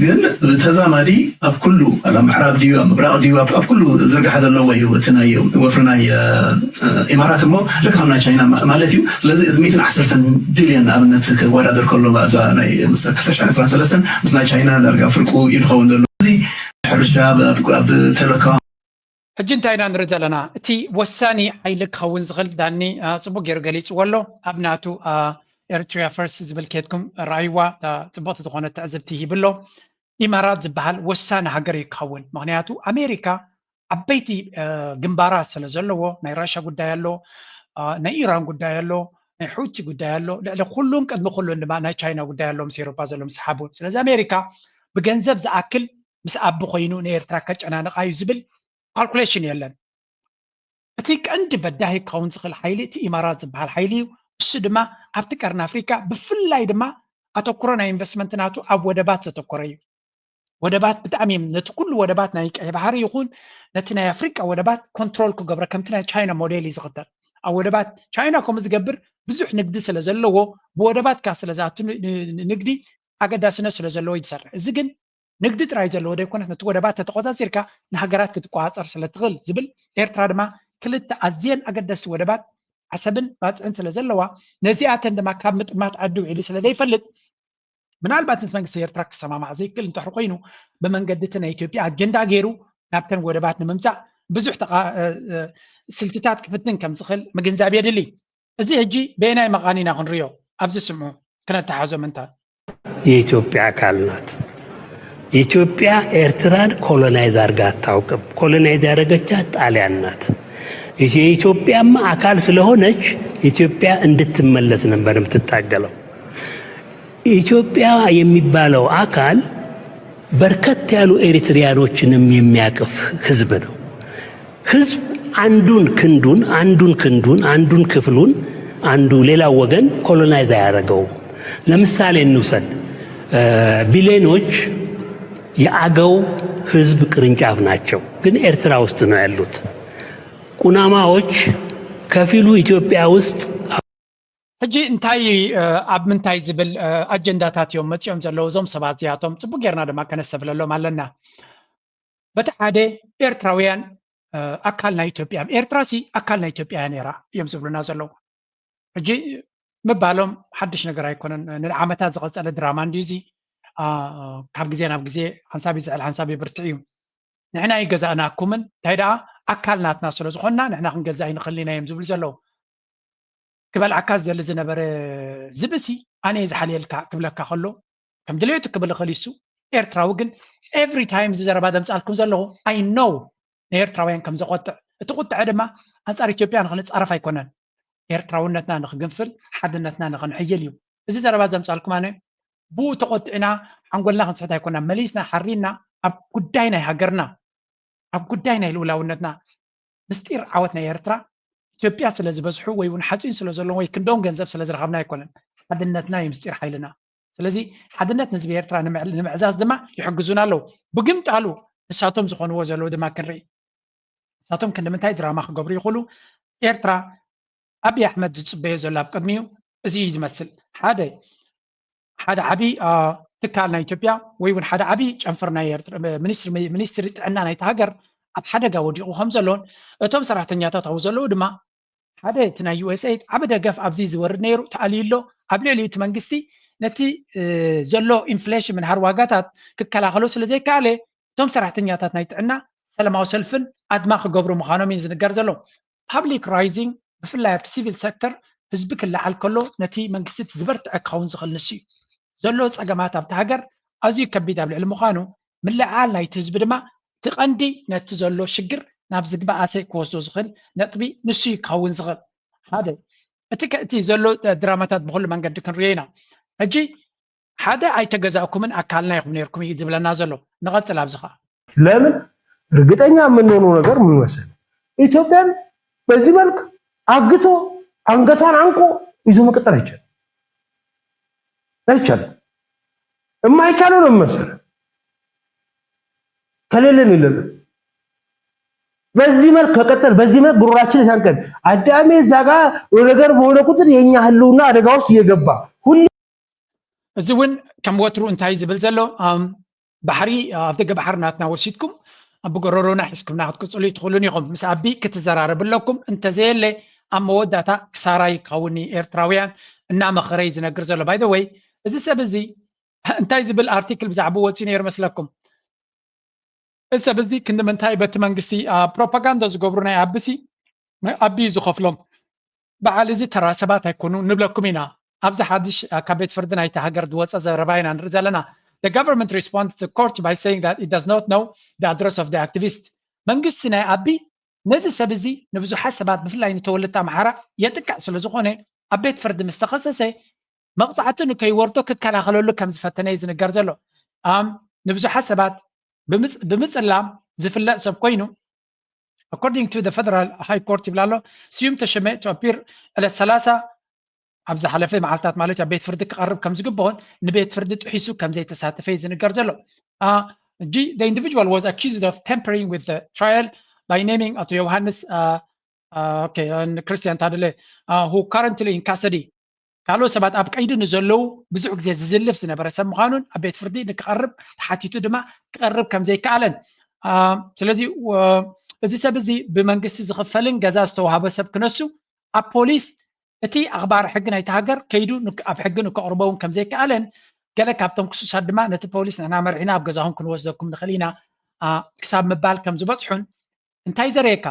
ግን ብተዛማዲ ኣብ ኩሉ፣ ኣብ ምዕራብ ድዩ፣ ኣብ ምብራቕ ድዩ፣ ኣብ፣ ኣብ ኩሉ ዝርግሐ ዘለዎ እዩ እቲ ናይ ወፍሪ ናይ፣ እ፣ ኢማራት እሞ ልክም ናይ ቻይና ማ-፣ ማለት እዩ። ስለዚ እዚ ሚእትን ዓሰርተን ቢልዮን ንኣብነት ክወዳደር ከሎ፣ እዛ ናይ ምስ ክልተ ሽሕን ዕስራን ሰለስተን ምስ ናይ ቻይና ዳርጋ ፍርቁ እዩ ዝኸውን ዘሎ። እዚ ሕርሻ ኣብ፣ ኣብ፣ ኣብ ተለካ። ሕጂ እንታይ ኢና ንርኢ ዘለና? እቲ ወሳኒ ሓይሊ ክኸውን ዝኽእል ዳኒ፣ አ፣ ጽቡቅ ገይሩ ገሊጽዎ ኣሎ። ኣብ ናቱ፣ አ፣ ኤሪትሪያ ፈርስት ዝብል ኬድኩም ረኣይዋ፣ አ፣ ጽብቕቲ ዝኾነት ትዕዝብቲ ሂብሎ። ኢማራት ዝበሃል ወሳኒ ሃገር እዩ ክኸውን። ምኽንያቱ ኣሜሪካ ዓበይቲ፣ አ፣ ግንባራት ስለ ዘለዎ፣ ናይ ራሻ ጉዳይ ኣሎ፣ አ፣ ናይ ኢራን ጉዳይ ኣሎ፣ ናይ ሑቲ ጉዳይ ኣሎ። ልዕሊ ኩሉን ቅድሚ ኩሉን ድማ ናይ ቻይና ጉዳይ ኣሎ፣ ምስ ኤውሮፓ ዘሎ ምስ ሓቦት። ስለዚ ኣሜሪካ ብገንዘብ ዝኣክል ምስ ኣቢ ኮይኑ ንኤርትራ ከጨናንቓ እዩ ዝብል ካልኩሌሽን የለን። እቲ ቀንዲ በዳሂ ክኸውን ዝኽእል ሓይሊ እቲ ኢማራት ዝበሃል ሓይሊ እዩ። እሱ ድማ ኣብቲ ቀርኒ ኣፍሪካ ብፍላይ ድማ ኣተኩሮ ናይ ኢንቨስትመንት ናቱ ኣብ ወደባት ዘተኮረ እዩ። ወደባት ብጣዕሚ እዮም፣ ነቲ ኩሉ ወደባት ናይ ቀይ ባሕሪ ይኹን ነቲ ናይ ኣፍሪቃ ወደባት ኮንትሮል ክገብረ፣ ከምቲ ናይ ቻይና ሞዴል እዩ ዝኽተል። ኣብ ወደባት ቻይና ከምኡ ዝገብር ብዙሕ ንግዲ ስለ ዘለዎ ብወደባት ከኣ ስለ ዝኣቱ ን-፣ ን-፣ ንግዲ ኣገዳስነት ስለ ዘለዎ እዩ ዝሰርሕ። እዚ ግን ንግዲ ጥራይ ዘለዎ ዘይኮነስ ነቲ ወደባት ተተቆጻጺርካ ንሃገራት ክትቆጻጸር ስለ ትኽእል ዝብል፣ ኤርትራ ድማ ክልተ ኣዝየን ኣገደስቲ ወደባት ዓሰብን ባጽዕን ስለ ዘለዋ ነዚኣተን ድማ ካብ ምጥማት ዓዲ ውዒሉ ስለ ዘይፈልጥ ምናልባት ምስ መንግስቲ ኤርትራ ክሰማማዕ ዘይክእል እንተሕር ኮይኑ ብመንገዲ እቲ ናይ ኢትዮጵያ ኣጀንዳ ገይሩ ናብተን ወደባት ንምምጻእ ብዙሕ ተቓ-፣ እ፣ እ፣ ስልትታት ክፍትን ከም ዝኽእል ምግንዛብ የድሊ። እዚ ሕጂ በየናይ መቓን ኢና ክንሪኦ? ኣብዚ ስምዑ ክነተሓዞ ምንታ። የኢትዮጵያ አካል ናት። ኢትዮጵያ ኤርትራን ኮሎናይዝ አድርጋ አታውቅም። ኮሎናይዝ ያደረገቻት ጣሊያን ናት። የኢትዮጵያማ አካል ስለሆነች ኢትዮጵያ እንድትመለስ ነበር የምትታገለው። ኢትዮጵያ የሚባለው አካል በርከት ያሉ ኤሪትሪያኖችንም የሚያቅፍ ህዝብ ነው። ህዝብ አንዱን ክንዱን፣ አንዱን ክንዱን፣ አንዱን ክፍሉን አንዱ ሌላው ወገን ኮሎናይዝ አያደርገውም። ለምሳሌ እንውሰድ፣ እ፣ ቢሌኖች የአገው ህዝብ ቅርንጫፍ ናቸው፣ ግን ኤርትራ ውስጥ ነው ያሉት። ቁናማዎች ከፊሉ ኢትዮጵያ ውስጥ። ሕጂ እንታይ፣ እ፣ ኣብ ምንታይ ዝብል፣ እ፣ ኣጀንዳታት እዮም መጺኦም ዘለዉ እዞም ሰባት እዚኣቶም? ጽቡቅ ጌርና ድማ ከነስተብለሎም ኣለና። በቲ ሓደ ኤርትራውያን፣ እ፣ ኣካል ናይ ኢትዮጵያ፣ ኤርትራ ሲ ኣካል ናይ ኢትዮጵያ እያ ነይራ እዮም ዝብሉና ዘለዉ። ሕጂ ምባሎም ሓድሽ ነገር ኣይኮነን። ንዓመታት ዝቐጸለ ድራማ እንድዩ እዚ። አ፣ ካብ ግዜ ናብ ግዜ ሓንሳብ ይዝሕል ሓንሳብ ይብርትዕ እዩ። ንሕና ኣይገዛእናኩምን፣ እንታይ ደኣ ኣካል ናትና ስለ ዝኾንና ንሕና ክንገዝእ ኣይንኽእልን ኢና እዮም ዝብሉ ዘለዉ። ክበልዓካ ዝደሊ ዝነበረ ዝብእሲ ኣነ እየ ዝሓልየልካ ክብለካ ከሎ ከም ድሌቱ ክብል ይኽእል እዩ። ኤርትራዊ ግን ኤቭሪ ታይም እዚ ዘረባ ዘምጻልኩም ዘለኹ ኣይ ኖው ንኤርትራውያን ከም ዘቆጥዕ፣ እቲ ቁጥዐ ድማ ኣንጻር ኢትዮጵያ ንኽንጻረፍ ኣይኮነን፣ ኤርትራውነትና ንኽግንፍል፣ ሓድነትና ንኽንሕይል እዩ። እዚ ዘረባ ዘምጻልኩም ኣነ ብኡ ተቆጢዕና ሓንጎልና ክንስሕት ኣይኮና፣ መሊስና ሓሪና ኣብ ጉዳይ ናይ ሃገርና፣ ኣብ ጉዳይ ናይ ልኡላውነትና ምስጢር ዓወት ናይ ኤርትራ ኢትዮጵያ ስለ ዝበዝሑ ወይ እውን ሓፂን ስለ ዘለዎም ወይ ክንደኦም ገንዘብ ስለ ዝረኸብና ኣይኮነን። ሓድነትና እዩ ምስጢር ሓይልና። ስለዚ ሓድነት ንህዝቢ ኤርትራ ንምዕ- ንምዕዛዝ ድማ ይሕግዙና ኣለዉ። ብግምጣሉ ንሳቶም ዝኾንዎ ዘለዉ ድማ ክንርኢ። ንሳቶም ክንዲ ምንታይ ድራማ ክገብሩ ይኽእሉ? ኤርትራ ኣብይ ኣሕመድ ዝፅበዮ ዘሎ ኣብ ቅድሚኡ እዚ እዩ ዝመስል። ሓደ ሓደ ዓቢ ትካል ናይ ኢትዮጵያ ወይ እውን ሓደ ዓቢ ጨንፈር ናይ ኤርትራ ሚኒስትሪ ጥዕና ናይቲ ሃገር ኣብ ሓደጋ ወዲቑ ከም ዘሎን እቶም ሰራሕተኛታት ኣብኡ ዘለዉ ድማ ሓደ እቲ ናይ ዩኤስኤድ ዓቢ ደገፍ ኣብዚ ዝወርድ ነይሩ ተኣልዩ ኣሎ። ኣብ ልዕሊ እቲ መንግስቲ ነቲ ዘሎ ኢንፍሌሽን ምንሃር ዋጋታት ክከላኸሎ ስለ ዘይከኣለ እቶም ሰራሕተኛታት ናይ ጥዕና ሰላማዊ ሰልፍን ኣድማ ክገብሩ ምዃኖም እዩ ዝንገር ዘሎ። ፓብሊክ ራይዚንግ ብፍላይ ኣብቲ ሲቪል ሴክተር ህዝቢ ክለዓል ከሎ ነቲ መንግስቲ እቲ ዝበርትዐ ክኸውን ዝኽእል ንሱ እዩ። ዘሎ ፀገማት ኣብቲ ሃገር ኣዝዩ ከቢድ ኣብ ልዕሊ ምዃኑ ምልዓል ናይቲ ህዝቢ ድማ እቲ ቀንዲ ነቲ ዘሎ ሽግር ናብ ዝግባእ ኣሰይ ክወስዶ ዝኽእል ነጥቢ ንሱ እዩ ክኸውን ዝኽእል። ሓደ እቲ ከ- እቲ ዘሎ ድራማታት ብኩሉ መንገዲ ክንሪኦ ኢና። ሕጂ ሓደ ኣይተገዛእኩምን ኣካልና ኢኹም ነርኩም እዩ ዝብለና ዘሎ። ንቐፅል ኣብዚ ኸዓ ለምን እርግጠኛ የምንሆነው ነገር ምን መሰለህ? ኢትዮጵያን በዚህ መልክ አግቶ አንገቷን አንቆ ይዞ መቀጠል አይቻልም፣ አይቻልም። የማይቻለው ነው መሰለህ? ከሌለን የለንም። በዚህ መልክ ከቀጠል በዚህ መልክ ጉሮራችን ታንቀን አዳሜ እዛ ጋ ነገር በሆነ ቁጥር የኛ ህልውና አደጋ ውስጥ እየገባ ሁሌ እዚ እውን ከም ወትሩ እንታይ ዝብል ዘሎ ባሕሪ ኣብ ደገ ባሕሪ ናትና ወሲድኩም ብጎረሮና ሒዝኩምና ክትቅፅሉ ይትኽእሉን ኢኹም። ምስ ኣቢ ክትዘራረብ ኣለኩም። እንተዘየለ ኣብ መወዳእታ ክሳራ ይኸውን ኤርትራውያን እናመኸረ እዩ ዝነግር ዘሎ። ባይ ወይ እዚ ሰብ እዚ እንታይ ዝብል ኣርቲክል ብዛዕባ ወፂኡ ነይሩ መስለኩም? እዚ ሰብ እዚ ክንዲ ምንታይ በቲ መንግስቲ ፕሮፓጋንዳ ዝገብሩ ናይ ኣብሲ ኣቢ ዝኸፍሎም በዓል እዚ ተራ ሰባት ኣይኮኑ ንብለኩም ኢና። ኣብዚ ሓድሽ ካብ ቤት ፍርዲ ናይቲ ሃገር ዝወፀ ዘረባ ኢና ንርኢ ዘለና። The government responds to court by saying that it does not know the address of the activist. መንግስቲ ናይ ኣቢ ነዚ ሰብ እዚ ንብዙሓት ሰባት ብፍላይ ንተወለድቲ ኣምሓራ የጥቅዕ ስለ ዝኾነ ኣብ ቤት ፍርዲ ምስ ተኸሰሰ መቕፃዕቲ ንከይወርዶ ክከላኸለሉ ከም ዝፈተነ እዩ ዝንገር ዘሎ። ኣም ንብዙሓት ሰባት ብምፅላም ዝፍለጥ ሰብ ኮይኑ according to the federal high court ይብላ ኣሎ። ስዩም ተሸመ to appear ዕለት ሰላሳ ኣብ ዝሓለፈ መዓልታት ማለት ኣብ ቤት ፍርዲ ክቐርብ ከም ዝግብኦን ንቤት ፍርዲ ጥሒሱ ከም ዘይተሳተፈ እዩ ዝንገር ዘሎ። Uh, the individual was accused of tampering with the trial by naming ኣቶ ዮሃንስ uh, uh, okay, and Christian Tadele, uh, who currently in custody. ካልኦት ሰባት ኣብ ቀይዲ ንዘለዉ ብዙሕ ግዜ ዝዝልፍ ዝነበረ ሰብ ምዃኑን ኣብ ቤት ፍርዲ ንክቐርብ ተሓቲቱ ድማ ክቐርብ ከም ዘይከኣለን ስለዚ እዚ ሰብ እዚ ብመንግስቲ ዝኽፈልን ገዛ ዝተዋህቦ ሰብ ክነሱ ኣብ ፖሊስ እቲ ኣኽባሪ ሕጊ ናይቲ ሃገር ከይዱ ኣብ ሕጊ ንከቕርቦ እውን ከም ዘይከኣለን ገለ ካብቶም ክሱሳት ድማ ነቲ ፖሊስ ንሕና መሪሕና ኣብ ገዛኹም ክንወስደኩም ንኽእል ኢና ክሳብ ምባል ከም ዝበፅሑን እንታይ ዘርእየካ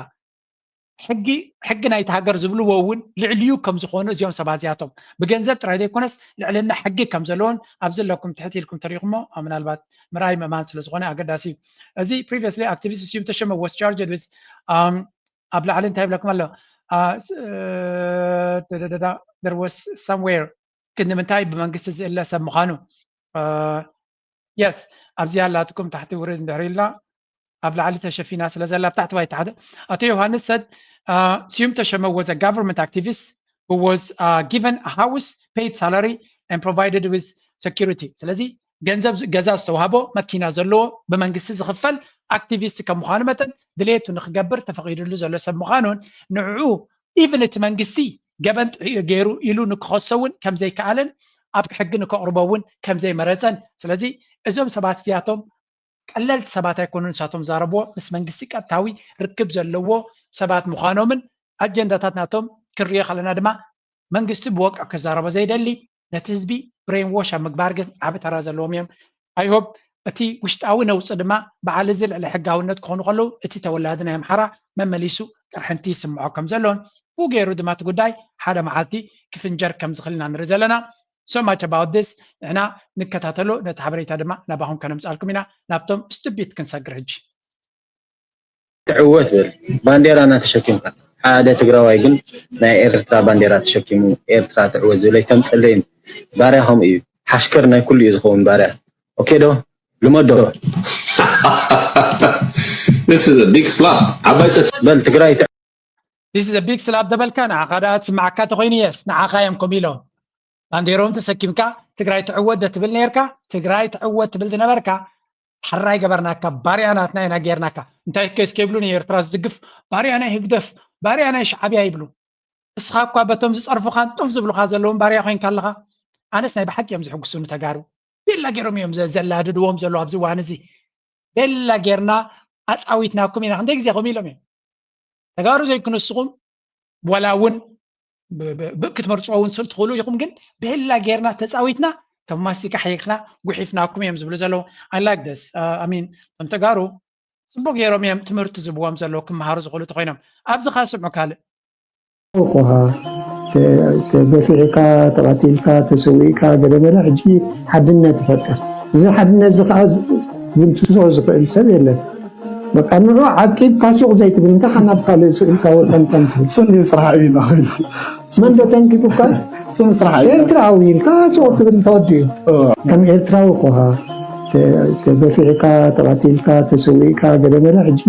ሕጊ ሕጊ ናይቲ ሃገር ዝብልዎ እውን ልዕሊኡ ከም ዝኾኑ እዚኦም ሰባት እዚኣቶም ብገንዘብ ጥራይ ዘይኮነስ ልዕልና ሕጊ ከም ዘለዎን ኣብዚ ኣለኩም ትሕት ኢልኩም ተሪእኩሞ ምናልባት ምርኣይ ምእማን ስለ ዝኾነ ኣገዳሲ እዩ። እዚ previously activist ስዩም ተሸመ was charged with ኣብ ላዕሊ እንታይ ይብለኩም ኣሎ there was somewhere ግን ንምንታይ ብመንግስቲ ዝእለ ሰብ ምዃኑ yes ኣብዚ ኣላትኩም ታሕቲ ውርድ እንድሕር ኢልና ኣብ ላዕሊ ተሸፊና ስለ ዘላ ኣብ ታሕቲ ባይታ ሓደ ኣቶ ዮሃንስ ሰድ ስዩም ተሸመ was a government activist who was uh, given a house, paid salary and provided with security ስለዚ ገንዘብ ገዛ ዝተዋህቦ መኪና ዘለዎ ብመንግስቲ ዝኽፈል ኣክቲቪስት ከም ምዃኑ መጠን ድሌቱ ንክገብር ተፈቒዱሉ ዘሎ ሰብ ምዃኑን ንዕኡ ኢቭን እቲ መንግስቲ ገበን ጥሒኡ ገይሩ ኢሉ ንክኸሶ እውን ከም ዘይከኣለን ኣብ ሕጊ ንከቕርቦ እውን ከም ዘይመረፀን ስለዚ እዞም ሰባት እዚኣቶም ቀለልቲ ሰባት ኣይኮኑን ንሳቶም ዛረብዎ ምስ መንግስቲ ቀጥታዊ ርክብ ዘለዎ ሰባት ምዃኖምን ኣጀንዳታት ናቶም ክንሪኦ ከለና ድማ መንግስቲ ብወቅዕ ክዛረቦ ዘይደሊ ነቲ ህዝቢ brainwash ኣብ ምግባር ግን ዓቢ ተራ ዘለዎም እዮም። I hope እቲ ውሽጣዊ ነውፂ ድማ በዓል እዚ ልዕሊ ሕጋውነት ክኾኑ ከለዉ እቲ ተወላዲ ናይ ኣምሓራ መመሊሱ ቅርሕንቲ ይስምዖ ከም ዘሎን ብኡ ገይሩ ድማ እቲ ጉዳይ ሓደ መዓልቲ ክፍንጀር ከም ዝኽእል ኢና ንርኢ ዘለና። So much about this ንሕና ንከታተሎ ነቲ ሓበሬታ ድማ ናባኹም ከነምፃልኩም ኢና። ናብቶም stupid ክንሰግር ሕጂ። ትዕወት በል ባንዴራና ተሸኪምካ ሓደ ትግራዋይ ግን ናይ ኤርትራ ባንዴራ ተሸኪሙ ኤርትራ ትዕወት ዝብለ ኣይተምፅለይን ባርያ ከምኡ እዩ ሓሽከር ናይ ኩሉ እዩ ዝኸውን ባርያ okay ዶ ልመዶ This is a big slap. ዓባይ ጽፍ በል ትግራይ This is a big slap ደበልካ ንዓኻ ደኣ ትስምዓካ ተኮይኑ የስ ንዓኻ እዮም ከም ኢሎም ባንዴሮም ተሰኪምካ ትግራይ ትዕወት ዶ ትብል ነርካ ትግራይ ትዕወት ትብል ዝነበርካ ሕራይ ገበርናካ ባርያ ናትና ኢና ጌርናካ እንታይ ከስ ከይብሉ ንኤርትራ ዝድግፍ ባርያ ናይ ህግደፍ ባርያ ናይ ሻዕብያ ይብሉ እስኻ እኳ በቶም ዝጸርፉኻን ጡፍ ዝብሉኻ ዘለውን ባርያ ኮይንካ ኣለኻ ኣነስ ናይ ብሓቂ እዮም ዝሕጉሱኒ ተጋሩ ቤላ ገይሮም እዮም ዘላድድዎም ዘለዉ ኣብዚ ዋን እዚ ቤላ ጌርና ኣጻዊትናኩም ኢና ክንደይ ግዜ ከምኡ ኢሎም እዮም ተጋሩ ዘይኩ ንስኹም ወላ እውን ክትመርፅዎ እውን ስል ትኽእሉ ኢኹም ግን ቤላ ጌርና ተፃዊትና ከም ማስቲካ ሓይክና ጉሒፍናኩም እዮም ዝብሉ ዘለዉ I like this I mean እቶም ተጋሩ ፅቡቅ ገይሮም እዮም ትምህርቲ ዝብዎም ዘለዉ ክመሃሩ ዝኽእሉ ተኮይኖም ኣብዚ ካ ስምዑ ካልእ እኮኻ ተገፊዕካ ተቐቲልካ ተሰዊእካ ገለመለ ሕጂ ሓድነት ይፈጥር እዚ ሓድነት እዚ ከዓ ብንትሶ ዝኽእል ሰብ የለን በቃ ንዑ ዓቂብካ ሱቕ ዘይትብል እንተ ካብ ናብ ካልእ ስእልካ ወጠንጠን ትብል ስኒ ስራሕ እዩ ኢሉ መን ዘተንኪፉካ ስኒ ስራሕ እዩ ኤርትራዊ ኢልካ ሱቕ ትብል ተወዲኡ ከም ኤርትራዊ እኮኻ ተገፊዕካ ተቐቲልካ ተሰዊእካ ገለመለ ሕጂ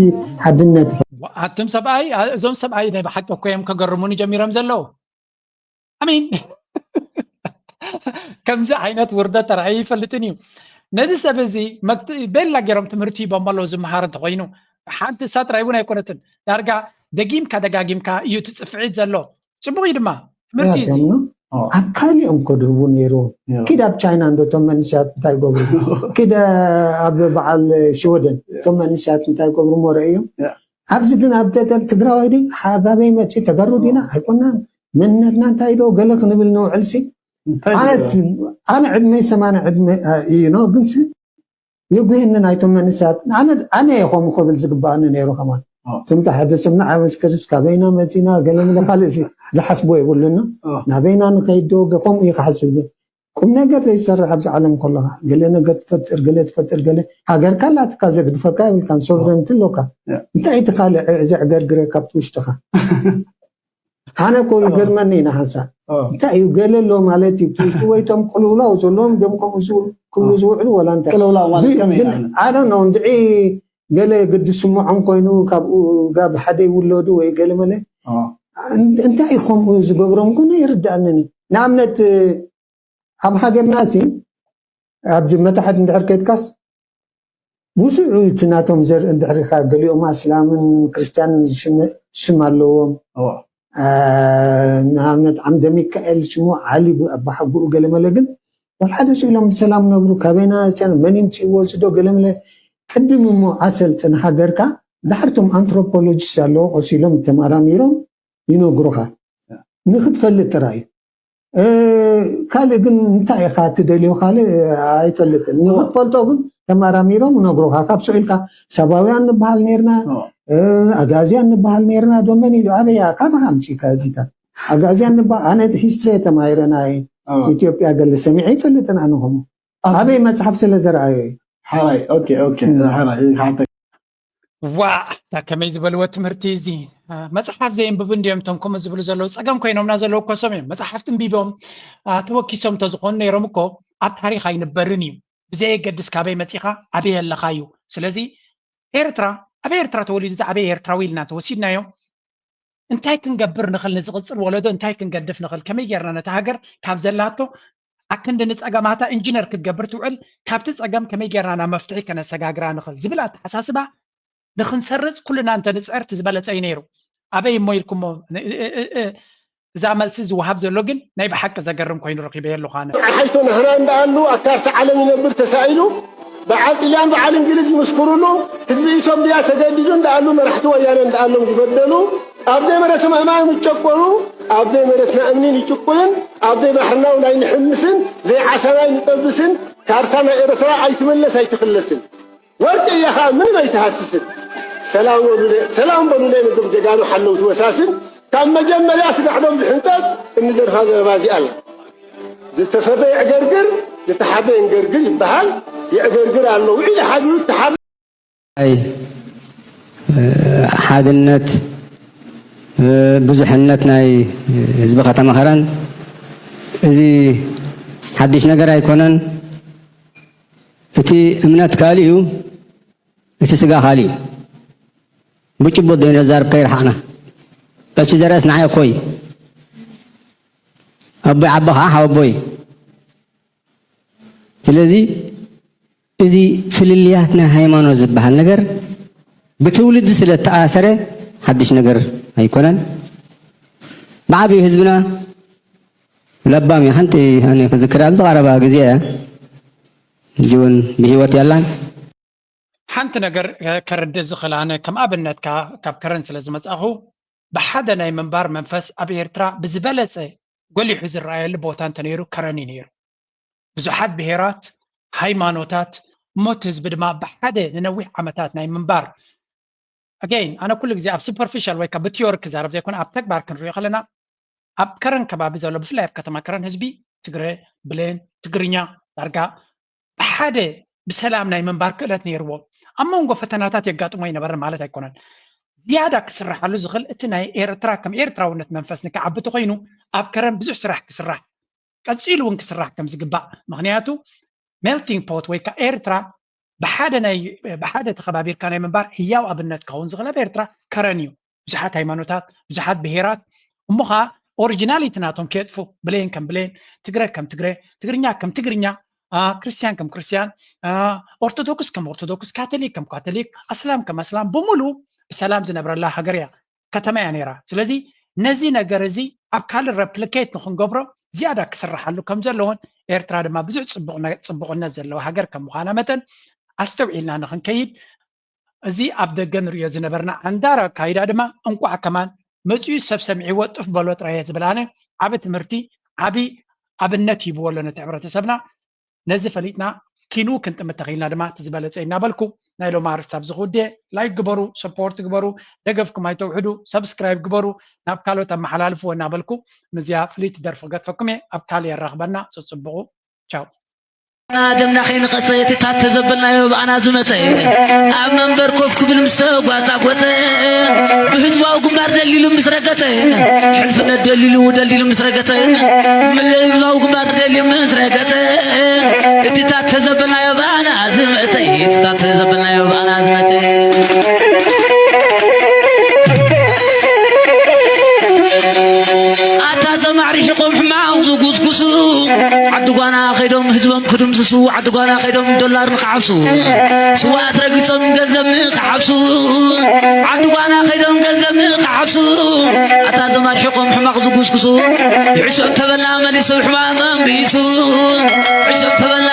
ሓድነት ኣቱም ሰብኣይ እዞም ሰብኣይ ናይ ብሓቂ እኮ እዮም ከገርሙኒ ጀሚሮም ዘለዉ ኣሚን ከምዚ ዓይነት ውርደት ተራእዩ ይፈልጥን እዩ ነዚ ሰብ እዚ ቤላ ገይሮም ትምህርቲ ሂቦም ኣለዉ ዝመሃር እንተኮይኑ ሓንቲ እሳ ጥራይ እውን ኣይኮነትን ዳርጋ ደጊምካ ደጋጊምካ እዩ ትፅፍዒት ዘሎ ፅቡቅ እዩ ድማ ትምህርቲ እዩ ኣብ ካሊኦም ከድህቡ ነይሩ ኪድ ኣብ ቻይና እንዶቶም መንስያት እንታይ ገብሩ ኪድ ኣብ በዓል ሽወደን እቶም መንስያት እንታይ ገብሩ ሞ ረእዮም ኣብዚ ግን ኣብ ገጠር ትግራዋይ ድዩ ሓጋበይ መፂኡ ተጋሩ ዲና ኣይኮናን መንነትና እንታይ ዶ ገለ ክንብል ነውዕልሲ ኣነስ ኣነ ዕድመይ ሰማንያ ዕድመ እዩ ኖ ግንሲ የጉሄኒ ናይቶም መንእሰያት ኣነ ኣነ እየ ከምኡ ክብል ዝግባኣኒ ነይሩ ከማን ስምቲ ሓደ ሰብ ንዓይ መስከርስ ካበይና መፂና ገለ ምለ ካልእ ዝሓስቦ የብሉና ናበይና ንኸይድ ዶ ከምኡ እዩ ክሓስብ ቁም ነገር ዘይሰርሕ ኣብዚ ዓለም ከለካ ገለ ነገር ትፈጥር ገለ ትፈጥር ገለ ሃገርካ ኣላትካ ዘግድፈካ የብልካን ሶቨረንቲ ኣሎካ እንታይ እቲ ካልእ ዘዕገርግረካ ኣብቲ ውሽጥካ ኣነ እኮ ይገርመኒ ኢና ሓንሳብ እንታይ እዩ ገለ ኣሎ ማለት እዩ እቲ ውሽጢ ወይ እቶም ቅልውላው ዘለዎም ደም ከምኡ ዝብል ክብሉ ዝውዕሉ ወላ እንታይ ቅልውላው ማለት ከመይ ግን ማለት I don't know እንድዒ ገለ ግዲ ስምዖም ኮይኑ ካብኡ ጋብ ሓደ ይውለዱ ወይ ገለ መለ እንታይ እዩ ከምኡ ዝገብሮም ኮነ ይርዳእንን እዩ ንኣብነት ኣብ ሃገርና ሲ ኣብዚ መታሕት እንድሕር ከይድካስ ውስዑ እቲ ናቶም ዘርኢ እንድሕር ኢኻ ገሊኦም ኣስላምን ክርስትያንን ዝሽምዕ ስም ኣለዎም ንኣብነት ዓምደ ሚካኤል ሽሙ ዓሊ ኣባሓጉኡ ገለመለ ግን ወልሓደ ስኢሎም ብሰላም ነብሩ ካበይና መን ይምፅእዎ ዝዶ ገለመለ ቅድም እሞ ኣሰልጥን ሃገርካ ዳሕርቶም ኣንትሮፖሎጂስት ኣለዎ ቆሲሎም ተመራሚሮም ይነግሩኻ ንክትፈልጥ ጥራይ እዩ ካልእ ግን እንታይ ኢኻ ትደልዮ ካልእ ኣይፈልጥን ንክትፈልጦ ግን ተመራሚሮም ነግሩኻ ካብ ስዑልካ ሰባውያን ንበሃል ነርና ኣጋዝያን ንበሃል ነርና ዶ መን ኢሉ ኣበያ ካባኻ ኣምፂካ እዚታት ኣጋዝያን ንበሃል ኣነ ሂስትሪ ተማሂረ ናይ ኢትዮጵያ ገለ ሰሚዐ ይፈልጥን ኣነ ከምኡ ኣበይ መፅሓፍ ስለ ዘረኣዮ እዩ ሓራይ ኦኬ ኦኬ ሓራይ ዋ እታ ከመይ ዝበልዎ ትምህርቲ እዚ መፅሓፍ ዘየንብቡ እንዲዮም እቶም ከምኡ ዝብሉ ዘለዉ ፀገም ኮይኖምና ዘለዉ እኮ ሰብ እዮም መፅሓፍቲ እንቢቦም ተወኪሶም እንተዝኾኑ ነይሮም እኮ ኣብ ታሪክ ኣይንበርን እዩ ብዘየገድስ ካበይ መፂኻ ኣበይ ኣለኻ እዩ ስለዚ ኤርትራ ኣብ ኤርትራ ተወሊዱ ዝዓበየ ኤርትራዊ ኢልና እንተወሲድናዮ እንታይ ክንገብር ንኽእል ንዝቕፅል ወለዶ እንታይ ክንገድፍ ንኽእል ከመይ ጌርና ነታ ሃገር ካብ ዘላቶ ኣክንዲ ንፀገማታ ኢንጂነር ክትገብር ትውዕል ካብቲ ፀገም ከመይ ጌርና ናብ መፍትሒ ከነሰጋግራ ንኽእል ዝብል ኣተሓሳስባ ንኽንሰርፅ ኩልና እንተንፅዕር እቲ ዝበለፀ እዩ ነይሩ ኣበይ እሞ ኢልኩሞ እዛ መልሲ ዝወሃብ ዘሎ ግን ናይ ብሓቂ ዘገርም ኮይኑ ረኺበዮ ኣለኹ ኣነ። ሓይቶ ናህና እንዳኣሉ ኣብ ካርታ ዓለም ይነብር ተሳኢሉ በዓል ጥልያን በዓል እንግሊዝ ይምስክሩሉ ህዝቢ ኢትዮጵያ ተገዲዱ እንዳኣሉ መራሕቲ ወያነ እንዳኣሎም ዝበደሉ ኣብ ዘይመሬቶም ኣእማን ይጨቆኑ ኣብ ዘይመሬትና እምኒን ይጭቁንን ኣብ ዘይባሕርና ውናይ ንሕምስን ዘይዓሳና ይንጠብስን ካርታ ናይ ኤርትራ ኣይትምለስ ኣይትኽለስን ወርቂ እያ ኸኣ ምንም ኣይትሃስስን። ሰላም በሉለ ሰላም በሉለ ነዞም ጀጋኑ ሓለውቲ ወሳስን ካብ መጀመርያ ስጋሕዶም ዝሕንጠጥ እኒ ዘርፋ ዘረባ እዚኣ ኣላ። ዝተፈርደ የዕገርግር ዝተሓርደ የንገርግር ይበሃል። የዕገርግር ኣሎ ውዒሉ ሓዲሩ ዝተሓርደ። ሓድነት ብዙሕነት ናይ ህዝቢ ከተማ ኸረን እዚ ሓድሽ ነገር ኣይኮነን። እቲ እምነት ካልእ እዩ፣ እቲ ስጋ ካልእ እዩ። ብጭቡጥ ዘይነዛርብ ከይረሓቕና። ቀሺ ዘርአስ ንዓይ እኮ እዩ። ኣቦይ ዓቢ ከዓ ሓወቦይ። ስለዚ እዚ ፍልልያት ናይ ሃይማኖት ዝበሃል ነገር ብትውልዲ ስለ እተኣሰረ ሓድሽ ነገር ኣይኮነን። ብዓብዩ ህዝብና ለባም እዩ። ሓንቲ ኣነ ክዝክር ኣብዚ ቀረባ ግዜ እያ። ሕጂ እውን ብህይወት የላን። ሓንቲ ነገር ከረድእ ዝኽእል ኣነ ከም ኣብነትካ ካብ ከረን ስለ ዝመጻኹ ብሓደ ናይ ምንባር መንፈስ ኣብ ኤርትራ ብዝበለጸ ጎሊሑ ዝረኣየሉ ቦታ እንተነይሩ ከረን እዩ ነይሩ። ብዙሓት ብሄራት፣ ሃይማኖታት፣ እሞ እቲ ህዝቢ ድማ ብሓደ ንነዊሕ ዓመታት ናይ ምንባር ኣገይን ኣነ ኩሉ ግዜ ኣብ ሱፐርፊሻል ወይ ካብ ብቲዮሪ ክዛረብ ዘይኮነ ኣብ ተግባር ክንሪኦ ከለና ኣብ ከረን ከባቢ ዘሎ ብፍላይ ኣብ ከተማ ከረን ህዝቢ ትግረ ብሌን ትግርኛ ዳርጋ ብሓደ ብሰላም ናይ ምንባር ክእለት ነይርዎ ኣብ መንጎ ፈተናታት የጋጥሞ ኣይነበረን ማለት ኣይኮነን ዝያዳ ክስራሓሉ ዝኽእል እቲ ናይ ኤርትራ ከም ኤርትራውነት መንፈስ ንክዓቢ ተኮይኑ ኣብ ከረን ብዙሕ ስራሕ ክስራሕ ቀጺሉ እውን ክስራሕ ከም ዝግባእ ምክንያቱ ሜልቲንግ ፖት ወይ ከዓ ኤርትራ ብሓደ ናይ ብሓደ ተኸባቢርካ ናይ ምንባር ህያው ኣብነት ክኸውን ዝኽእል ኣብ ኤርትራ ከረን እዩ ብዙሓት ሃይማኖታት ብዙሓት ብሄራት እሞ ከዓ ኦሪጂናሊቲ ናቶም ከየጥፉ ብሌን ከም ብሌን ትግረ ከም ትግረ ትግርኛ ከም ትግርኛ ክርስቲያን ከም ክርስቲያን ኦርቶዶክስ ከም ኦርቶዶክስ ካቶሊክ ከም ካቶሊክ ኣስላም ከም ኣስላም ብምሉ ብሰላም ዝነብረላ ሃገር እያ ከተማ እያ ነይራ ስለዚ ነዚ ነገር እዚ ኣብ ካልእ ረፕሊኬት ንክንገብሮ ዝያዳ ክስራሓሉ ከም ዘለዎን ኤርትራ ድማ ብዙሕ ፅቡቅነት ዘለዋ ሃገር ከም ምዃና መጠን ኣስተውዒልና ንክንከይድ እዚ ኣብ ደገ ንሪኦ ዝነበርና ዓንዳር ኣካይዳ ድማ እንቋዕ ከማን መፂኡ ሰብ ሰሚዕዎ ጥፍ በሎ ጥራየ ዝብል ኣነ ዓቢ ትምህርቲ ዓቢ ኣብነት ሂብዎ ኣሎ ነቲ ሕብረተሰብና ነዚ ፈሊጥና ኪንኡ ክንጥምት ተኽኢልና ድማ እቲ ዝበለፀ እናበልኩ ናይ ሎሚ ኣርስቲ ኣብዚ ክውድየ ላይክ ግበሩ ሰፖርት ግበሩ ደገፍኩም ኣይተውሕዱ ሰብስክራይብ ግበሩ ናብ ካልኦት ኣመሓላልፍዎ እናበልኩ ምዚኣ ፍልይቲ ደርፊ ክገድፈኩም እየ ኣብ ካልእ የራኽበና ፅፅብቑ ቻው ደምና ከይንቐጸ እቲ ታት ተዘበልናዮ ብኣና ዝመጸ ኣብ መንበር ኮፍ ክብል ምስ ተጓጻጎጸ ብህዝባዊ ግንባር ደሊሉ ምስ ረገጸ ሕልፍነት ደሊሉ ደልዲሉ ምስ ረገጸ ህዝባዊ ግንባር ደልዩ ምስ ረገጸ እቲ ታት ተዘበልናዮ ብኣና ዝመጸ እቲ ታት ተዘበልናዮ ብኣና ዝመጸ ኣታ ተማዕሪሕቆም ሕማቕ ዝጉስጉሱ ዓዲ ጓና ከይዶም ህዝቦም ክድምስሱ ዓዲ ጓና ከይዶም ዶላር ንክሓፍሱ ስዋኣት ረጊጾም ገንዘብ ንክሓፍሱ ዓዲ ጓና ከይዶም ገንዘብ ንክሓፍሱ ኣታ ዘማርሒቆም ሕማቕ ዝጉስጉሱ ይሕሾም ተበላ መሊሱ ሕማም ኣንቢሱ ይሕሾም ተበላ